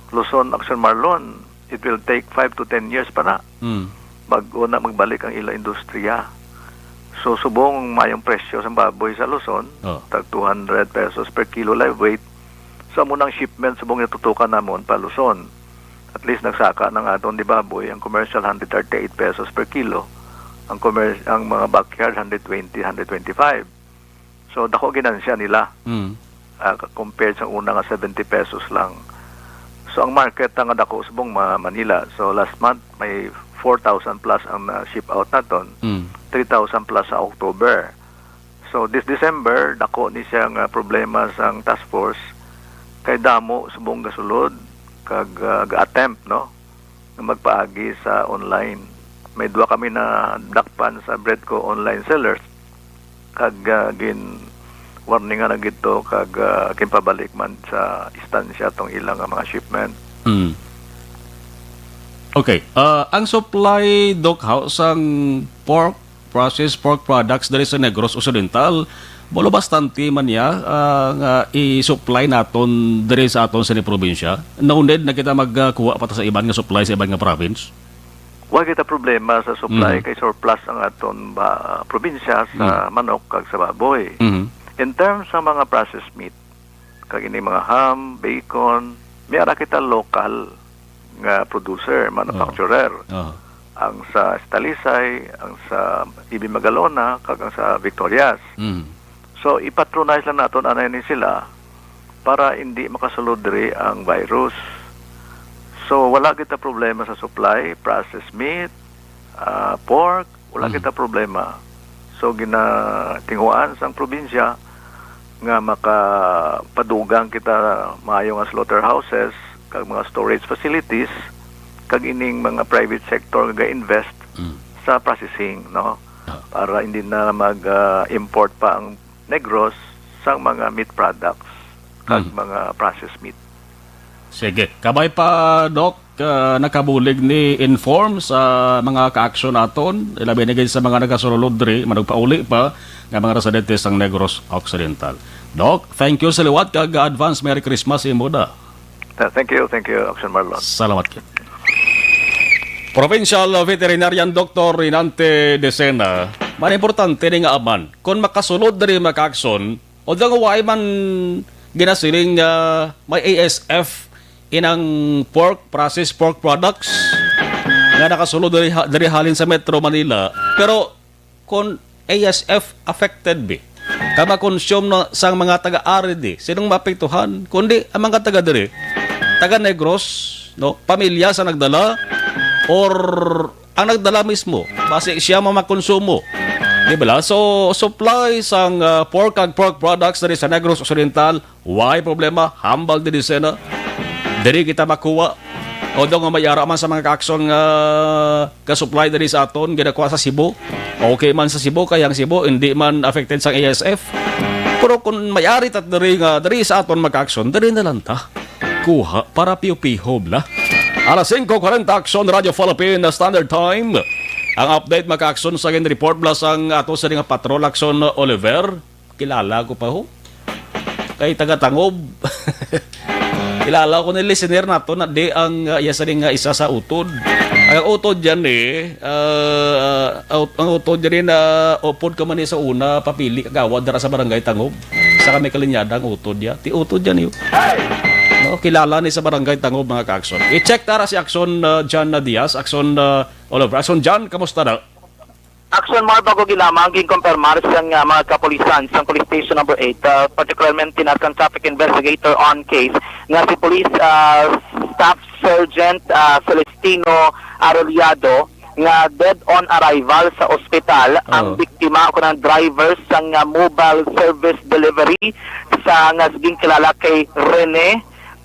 Luzon, Action Marlon, it will take five to ten years pa na Mm. bag-o na magbalik ang ila industriya. So, subong mayong presyo sa baboy sa Luzon, Oh. tag two hundred pesos per kilo live weight. So, amo nang shipment subong yung tutukan namon pa Luzon. At least nagsaka ng aton di baboy, ang commercial hundred thirty-eight pesos per kilo, ang commer- ang mga backyard hundred twenty, hundred twenty-five. So, dako ginansya nila. Mm. Ah, compared sa una nga seventy pesos lang. So, ang market na nga dako subong Ma- Manila. So, last month, may four thousand plus ang na-ship out naton. Mm. Three thousand plus sa October. So, this December, dako ni siya nga problema sang task force kay damo subong gasulod kag, ah, ga-attempt, no, nga magpaagi sa online. May duha kami na dakpan sa Bredco online sellers kag, ah, gin warningan na gid to kag, ah, ginpabalik man sa istansya tong ilang nga mga shipment. Mm. Okay. Ah, ang supply, Doc, how, sang pork, processed pork products diri sa Negros Occidental, bolo bastante man niya ah, nga i-supply naton diri sa aton sini probinsya. No need na kita magkuha pa ta sa iban nga supply sa iban nga province. Wa kita problema sa supply Mhm. kay surplus ang aton ba, probinsya sa Mhm. manok kag sa baboy. Mhm. In terms sa mga processed meat, kag ini mga ham, bacon, may ara kita local nga producer, manufacturer. Oh. Ang sa Talisay, ang sa Ibi Magalona, kag ang sa Victorias. Mhm. So, ipatronize lang naton anay ni sila para hindi makasulod diri ang virus. So, wala kita problema sa supply, processed meat, ah, pork, wala Mhm. kita problema. So, ginatinguhaan sang probinsya nga makapadugang kita maayo nga slaughterhouses kag mga storage facilities kag ining mga private sector nga ga-invest Mm. sa processing, no? Ah. Para hindi na mag, ah, import pa ang Negros sang mga meat products kag Mm. mga processed meat. Sige. Kabay pa, Doc, ah, nakabulig ni inform sa mga ka-action naton, ilabi na gid sa mga nagasulod diri, manugpauli pa, nga mga residente sang Negros Occidental. Doc, thank you sa liwat kag advance Merry Christmas imo da. Ah, thank you, thank you, Action Marlon. Salamat kit. Provincial Veterinarian Doctor Rinante Decena, man importante ni nga aman, kung makasulod diri mga ka-action, although nga wala man ginasiling nga may A S F inang pork, processed pork products nga nakasulod diri, ha- diri halin sa Metro Manila, pero kung A S F affected bi, ka makonsume na sang mga taga-ari di, sinong maapektuhan? Kundi ang mga taga diri, taga Negros, no? Pamilya sa nagdala, or ang nagdala mismo, basi siya mamakonsumo. Di ba la? So, supply sang, ah, pork kag pork products diri sa Negros Occidental, why problema? Hambal di Decena. Diri kita makuha. Although nga may ara man sa mga ka-action nga ka-supply diri sa aton, ginakuha sa Cebu. Okay man sa Cebu, kay ang Cebu hindi man affected sang A S F. Pero kung may ari ta diri nga diri sa aton mga ka-action, diri na lang ta kuha para piho-piho bla. Alas singko kwarenta, Action Radio Philippine Standard Time. Ang update mga ka-action sa gin-report bla sang ato sa nga patrol, Action Oliver. Kilala ko pa ho. Kay taga Tangob. Kilala ko ni listener nato na di ang, ah, iya sa nga isa sa utod. Ang utod yan eh, ah, out- ang utod yan eh na upod ka man eh sa una, papili kagawa dara sa barangay Tangob. Sa kami kalinyada ang utod ya. Ti utod yan yun. No, kilala ni sa barangay Tangob, mga ka-action. I-check tara si Action, ah, John na Diaz, Action, ah, Oliver. Action John, kamusta na? Action Mar, bago gilamang ginkumpirmar sang, ah, mga kapulisan sang Police Station Number Eight, ah, particularmente na sang traffic investigator on case nga si Police, ah, Staff Sergeant, ah, Celestino Arrollado nga dead on arrival sa ospital ang Oh. biktima o kanang driver sang, ah, mobile service delivery sa nga ginkilala kay Rene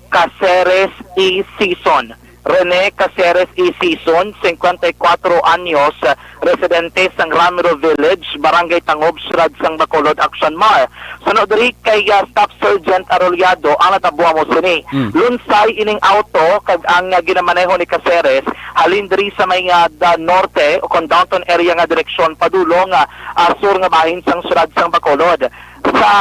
Caceres E. Sison. Rene Caceres E. Sison, singkwenta y kuwatro anyos, residente sang Ramiro Village, Barangay Tangob, Siyudad sang Bacolod, Action Mar. Suno diri kay, ah, Staff Sergeant Arrollado ang natabo amo sini. Mm. Lunsay ining auto kag ang, ah, ginamaneho ni Caceres halin diri sa may, ah, da norte o kon downtown area nga direksyon padulong, ah, ah, sur nga bahin sang siyudad sang Bacolod. Sa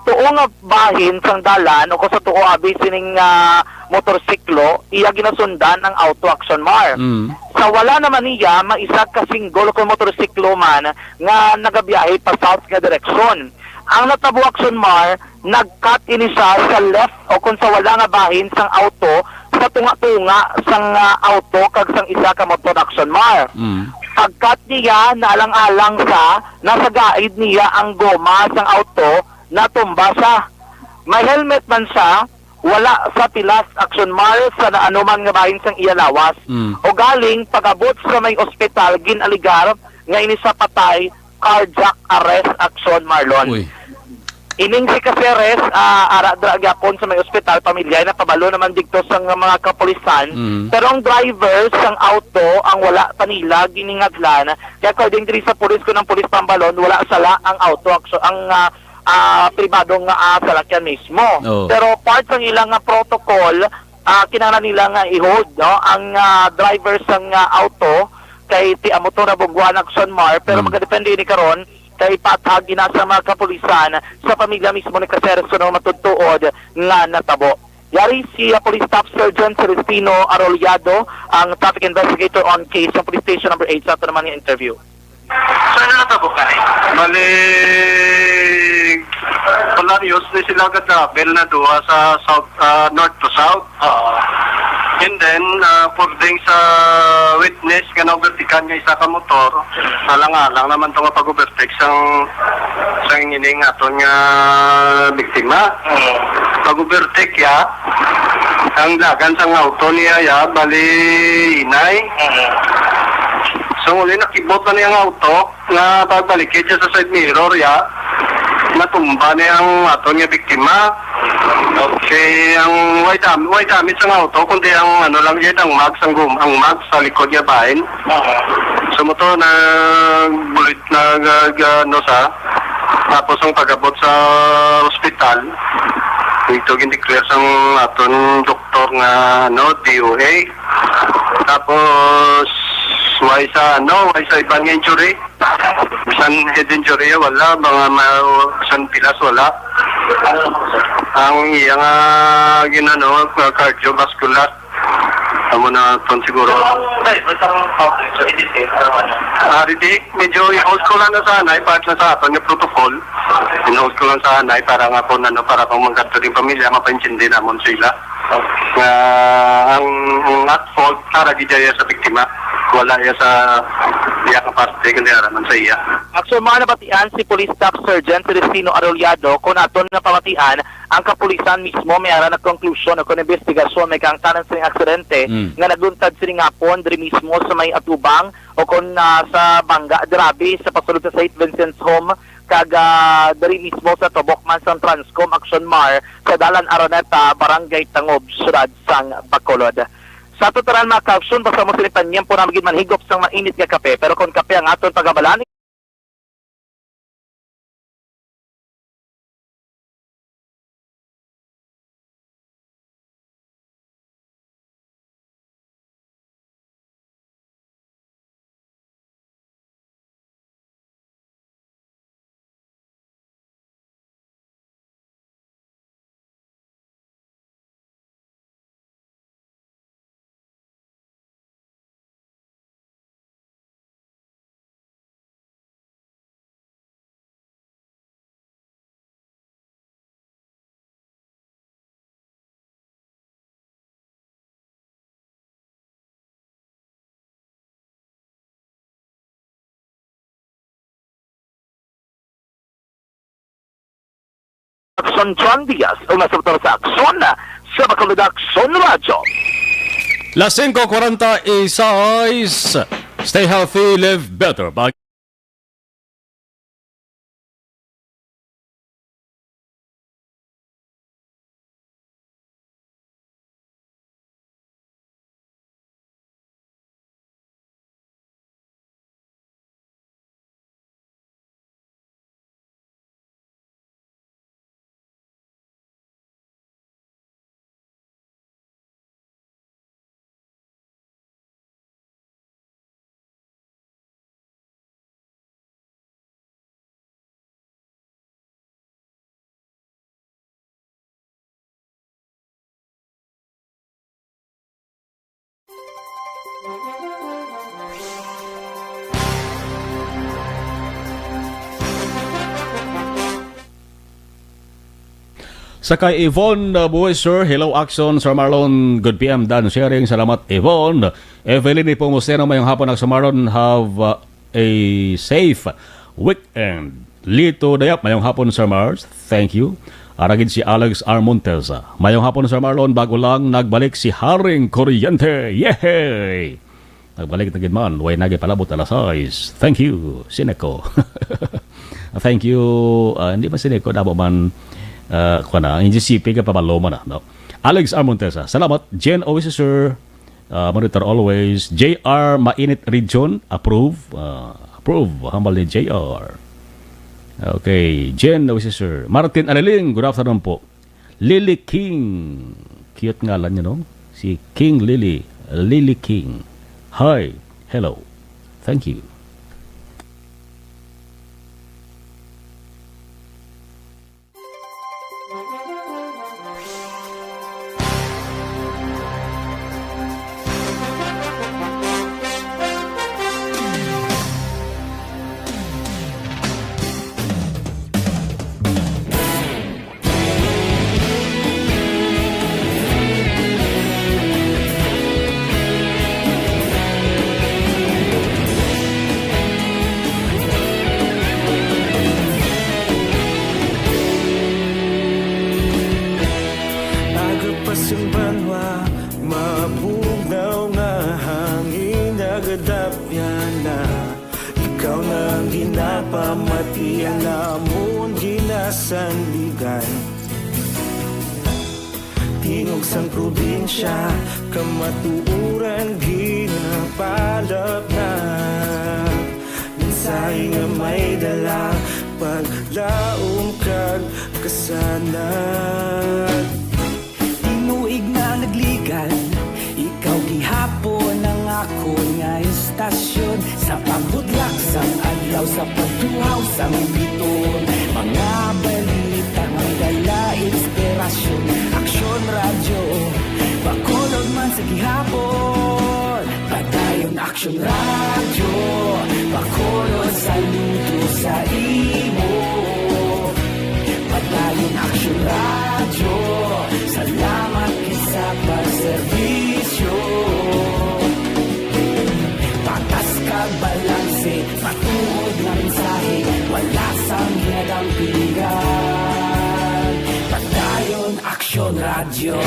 tuo nga bahin sang dalan o kung sa tuo abi sining, ah, motorsiklo, iya ginasundan ang auto, Action Mar. Mm. Sa wala naman niya, may isa ka single o kung motorsiklo man nga nagabiyahe pa south nga direksyon. Ang natabo, Action Mar, nag-cut ini siya sa left o kung sa wala nga bahin sang auto sa tunga-tunga sang, ah, auto kag sang isa ka motor, Action Mar. Mm. Pag-cut niya, naalang-alang sa nasa gaid niya ang goma sang auto, natumba siya. May helmet man siya, wala sa pilas, Action Mar, sa naanuman nga bahin sang iya lawas. Mm. O galing, pag-abot sa may ospital, gin-alegar nga ini siya patay, cardiac arrest, Action Marlon. Uy. Ining si Caceres, ah, ara dira gyapon sa may ospital, pamilya, napabalo naman didto sa nga mga kapulisan. Mm. Pero ang driver sang auto ang wala pa nila giningadlan. Kaya according diri sa pulis, kun ang pulis pambalon, wala sala ang auto, Action, ang, ah, ah, pribado nga, ah, salakyan mismo. Oh. Pero part sang ilang nga protocol, ah, kinahanglan nila nga i-hold, no, ang, ah, driver sang, ah, auto kay ti amo to nabungguan, Action Mar, pero Mm. magadepende ini karon kay patag ina sa mga kapulisan sa pamilya mismo ni Caceres kuno matudtuod nga natabo. Yari si, ah, Police Staff Sergeant Celestino Arrollado, ang traffic investigator on case sa Police Station Number Eight, sa ato naman nga interview. Saan na natabo ka ni? Bali, Polarios ni sila ga-travel na duha sa south, ah, north to south. Oo. And then, ah, according sa witness nga na-overtakean nga isa ka motor, alang-alang naman to nga pag-overtake sang, sang ining aton nga biktima. Oo. Pag-overtake ya, ang dagan sang auto niya ya, bali inay. Oo. So, muli nakibot na niya ang auto. Nga pagbalikid siya sa side mirror, ya. Natumba ni ang aton nga biktima. Okay, ang way dam-, way damage ang auto, kundi ang ano lang yun, ang mags, ang gum-, ang mags sa likod nga bahin. Oo. So, mo to, nag-bullet, nag-, ano sa, tapos ang pag-abot sa ospital, ito gin-declare sang aton doktor nga, ano, D O A. Tapos, way sa, ano, way sa iban nga injury. Bisan head injury, wala. Mga ma-, bisan pilas, wala. Ang iya nga ginano, cardiovascular. Amo na ton siguro. Ang driver sa mga public, so, hindi safe, ano? Ah, hindi. Medyo i-hold ko lang na sa anay, part na sa aton nga protocol. I-hold ko lang sa anay para nga kung ano, para kung magkadto din pamilya, mapaintindi namon sila. Nga ang, ang at fault para gid iya sa biktima. Wala iya sa iya ka parte, kundi ara man sa iya. Aksyon mga nabatian si Police Staff Sergeant Celestino Arrollado, kung aton nga pamatian, ang kapulisan mismo may ara na konklusyon o kon investigasyon may kaangtanan sining aksidente Mm. nga nagluntad sining hapon diri mismo sa may atubang o kon, ah, sa Bangga Dirabi sa pasulod sa Saint Vincent's Home kag, ah, diri mismo sa tubok man sang Transcom Action Mar sa Dalan Araneta, Barangay Tangob, Siyudad sang Bacolod. Sa aton tanan, mga ka-aksyon, basta mo sini panyempo namin gid manhigop sang mainit nga kape, pero kung kape ang aton pagabalan, Aksyon John Diaz, una sa motor sa aksyon, sa Bacolod Aksyon Radyo. Las singko kwarenta y seis. Stay healthy, live better. Bye. Sa kay Yvonne, uh, Buhay, sir. Hello, Action, Sir Marlon. Good P M, Dan sharing. Salamat, Yvonne. Evelyn Nepomuceno, mayong hapon, Action Marlon. Have, uh, a safe weekend. Lito Dayap, mayong hapon, Sir Mars. Thank you. Ara gid si Alex R. Montesa. Mayong hapon, Sir Marlon. Bago lang nagbalik si Haring Kuryente. Yehey! Nagbalik na gid man. Way nagipalabot alas sais. Thank you, Sineco. Thank you. Ah, hindi man Sineco, damo man, ah, kuwan na. Ang G C P ka pabalo man na, no? Alex R. Montesa. Salamat. Jen, always, sir. Ah, monitor always. J R Mainit Region, approve. Ah, approve. Hambal ni J R. Okay. Jen, always, sir. Martin Aliling, good afternoon po. Lily King. Cute ngalan niya, no? Si King Lily. Lily King. Hi. Hello. Thank you. Mati ang amon ginasandigan. Tingog sang probinsya, kamatuoran ginapalapnag. Mensahe nga may dala, paglaom kag kasanag. Tinuig na nagligan, ikaw gihapon ang akon nga istasyon. Sa pagbudlak sang adlaw, sa pagtuhaw sang biton, mga balita nga may dala inspirasyon. Aksyon Radyo, Bacolod man sa gihapon. Padayon Aksyon Radyo, Bacolod, saludo sa imo. Padayon Aksyon Radyo, salamat gid sa pagserbisyo. Patas kag balanse, matuod nga mensahe, wala sang ginadampigan. Padayon Aksyon Radyo.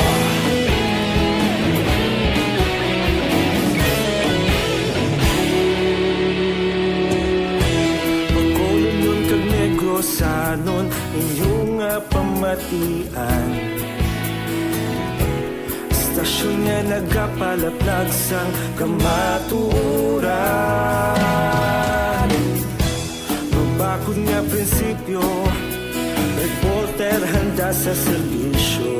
Bacolodnon kag Negrosanon, inyo nga pamatian. Istasyon nga nagapalaplag sang kamatuoran. Mabakod nga prinsipyo, reporter handa sa serbisyo.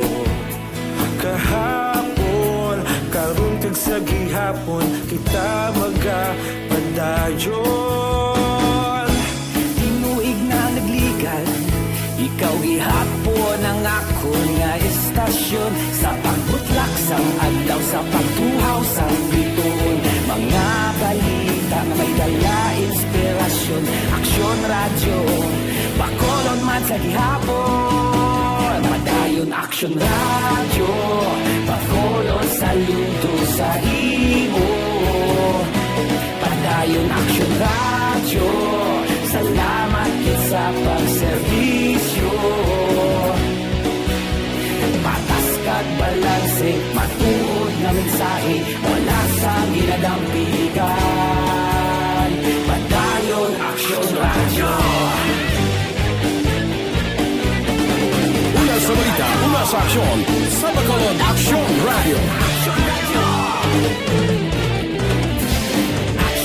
Kahapon, karon kag sa gihapon, kita magapadayon. Tinuig na nagligan, ikaw gihapon ang akon nga istasyon. Sa pagbutlak sang adlaw, sa pagtuhaw sang bituon, mga balita nga may dala inspirasyon. Aksyon Radyo, Bacolod man sa gihapon. Padayon Aksyon Radyo, Bacolod, saludo sa imo. Padayon Aksyon Radyo, salamat gid sa pagserbisyo. Patas kag balanse, matuod nga mensahe, wala sang ginadampigan. Padayon Aksyon Radyo. Una sa balita, una sa aksyon, sa Bacolod Aksyon Radyo.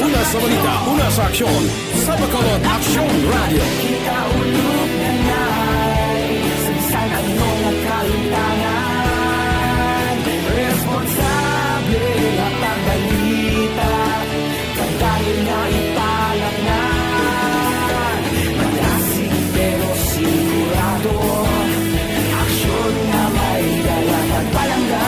Una sa balita, una sa aksyon, sa Bacolod Aksyon Radyo. Kita ulog na nai, sa bisan ano nga kahimtangan, responsable nga pagbalita, padayon nga ipalapngan. Madasig pero sigurado, aksyon nga may dala kag palangga.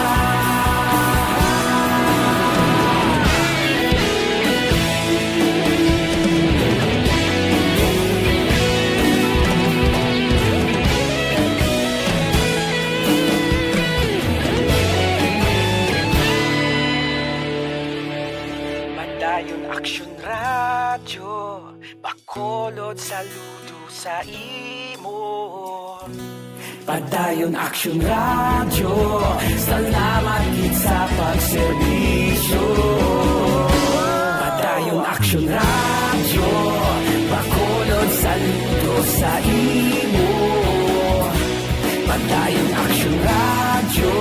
Padayon Aksyon Radyo, Bacolod, saludo sa imo. Padayon Aksyon Radyo, salamat gid sa pagserbisyo. Padayon Aksyon Radyo, Bacolod, saludo sa imo. Padayon Aksyon Radyo,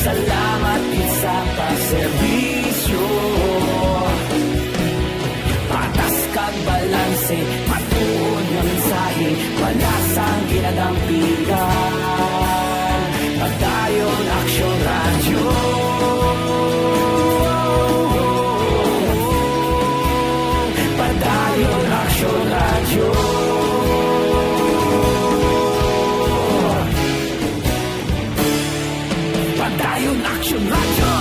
salamat gid sa pagserbisyo. Patas kag balanse, matuod nga mensahe, wala sang ginadampigan. Padayon Aksyon Radyo. Padayon Aksyon Radyo. Padayon Aksyon Radyo.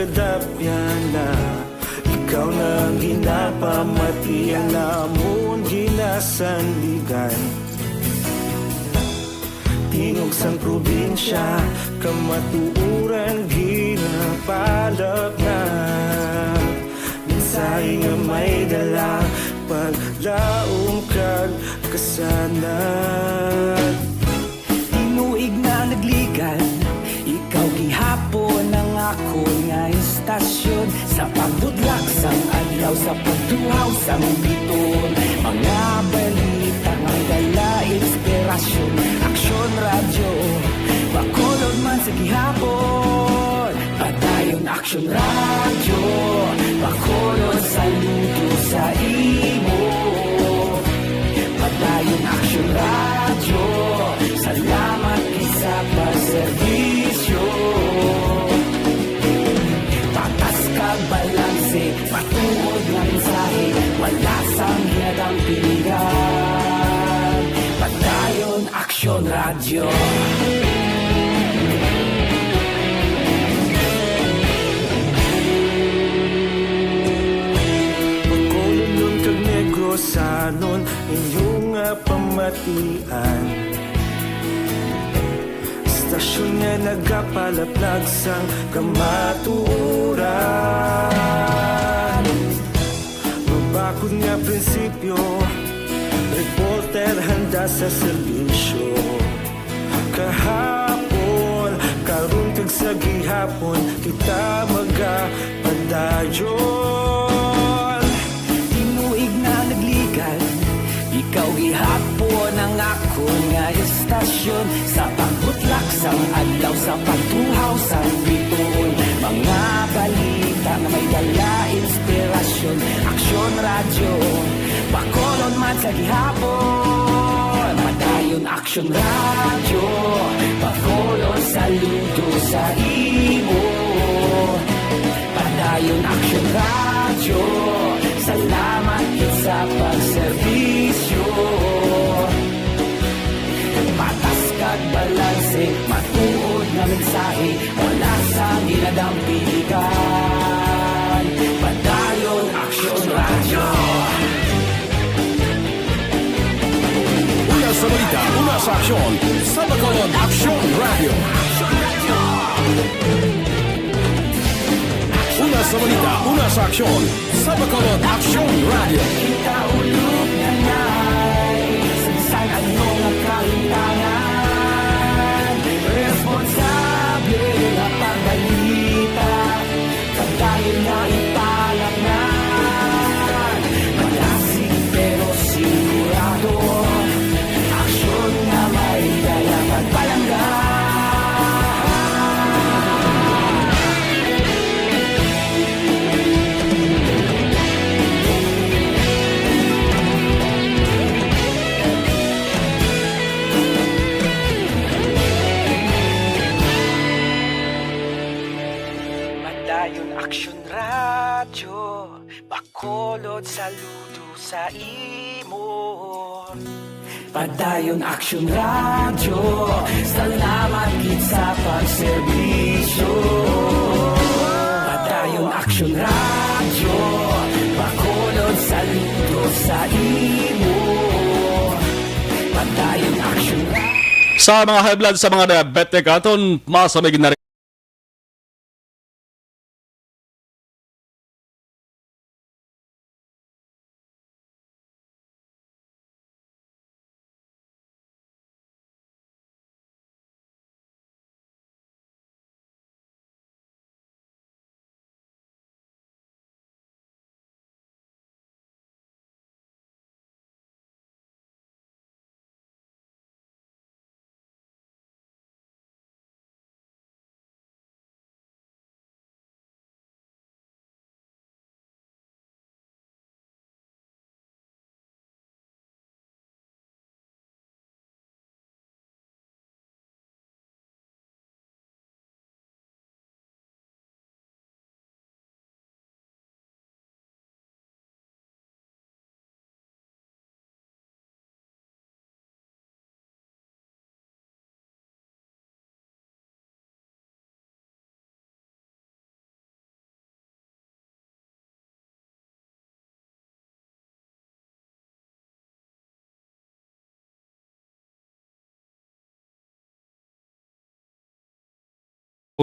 Kadapyana, ikaw na ang ginapamatian namon ginasandigan. Tingog sang probinsya, kamatuoran ginapalapnag. Mensahe nga may dala, paglaom kag kasanag. Tinuig na nagligan, ikaw gihapon ang akon nga istasyon. Sa pagbutlak sang adlaw, sa pagduhaw sang biton, mga balita nga dala inspirasyon. Aksyon Radyo, Bacolod man sa gihapon. Padayon Aksyon Radyo, Bacolod, saludo sa imo. Padayon Aksyon Radyo, salamat gid sa pagserbisyo. Patas kag balanse, matuod nga mensahe, wala sang ginadampingan. Padayon Aksyon Radyo. Bacolodnon kag Negrosanon, inyo nga pamatian. Istasyon nga nagapalaplag sang kamatuoran. Mabakod nga prinsipyo, reporter handa sa serbisyo. Kahapon, karon kag sa gihapon, kita magapadayon. Tinuig na nagligan, ikaw gihapon ang akon nga istasyon. Sa pagbutlak sang adlaw, sa pagtuhaw sang bituon, mga balita nga may dala inspirasyon. Aksyon Radyo, Bacolod man sa gihapon. Padayon Aksyon Radyo, Bacolod, saludo sa imo. Padayon Aksyon Radyo, salamat gid sa pagserbisyo. Patas kag balanse, matuod nga mensahe, wala sang ginadampigan. Padayon Aksyon Radyo. Una sa balita, una sa aksyon, sa Bacolod Aksyon Radyo. Una sa balita, una sa aksyon, sa Bacolod Aksyon Radyo. Kita ulog na nay, sa bisan ano nga kahitangan, responsable nga pagbalita. Padayon na ipalapngan, malasig pero sigurado. Aksyon nga may dala pagpalangga. Padayon Aksyon Radyo, Bacolod, saludo sa imo. Padayon Aksyon Radyo, salamat gid sa pagserbisyo. Padayon Aksyon Radyo, Bacolod, saludo sa imo. Padayon Aksyon Radyo. Sa mga high blood, sa mga diabetic, aton masamig na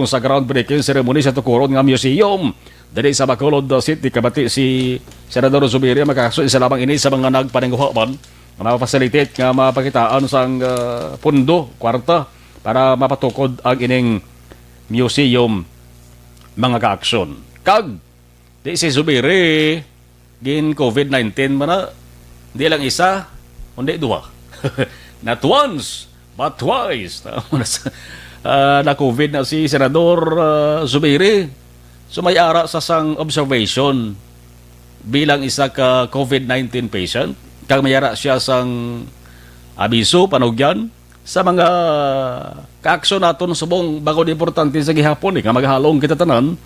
sa groundbreaking ceremony sa tukuron nga museum diri sa Bacolod City. Kabati si Senador Zubiri, makakaso isa lamang ini sa mga nagpaninguha man nga mapasilitate nga mapakitaan sang, ah, pundo, kwarta, para mapatukod ang ining museum, mga kaaksyon. Kag di si Zubiri gin covid nineteen man na, di lang isa, kundi duha. Not once, but twice. Tama na sa, ah, na-covid na si Senador, ah, Zubiri. So, may ara sa sang observation bilang isa ka covid nineteen patient. Kag may ara siya sang abiso, panugyan, sa mga kaaksyon naton subong, bangod importante sa gihapon, eh, nga maghalong kita tanan,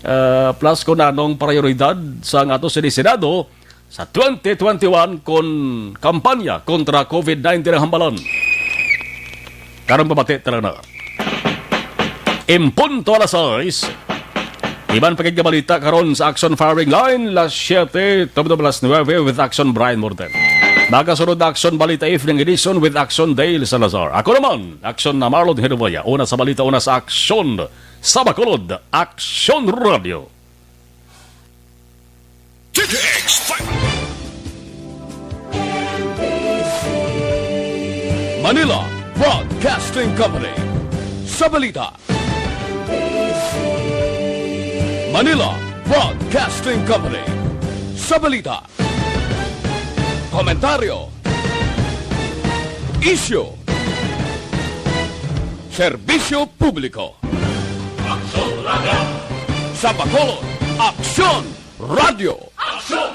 ah, plus kung anong prioridad sa ato sa Senado sa twenty twenty-one, kon kampanya kontra covid nineteen ang hambalan. Karong pabati tara na. Impunto alas sais, iban pa gid nga balita karon sa Action Firing Line, las siete tubtob las nuebe with Action Brian Morten. Magasunod na Action Balita Evening Edition with Action Dale Salazar. Ako naman, Action na Marlon Hiruboya. Una sa balita, una sa aksyon sa Bacolod, Action Radio. T T X five. Manila Broadcasting Company. Sa balita. Manila Broadcasting Company. Sa balita. Komentaryo. Isyu. Serbisyo publiko. Aksyon Radio. Sa Bacolod, Aksyon Radio. Aksyon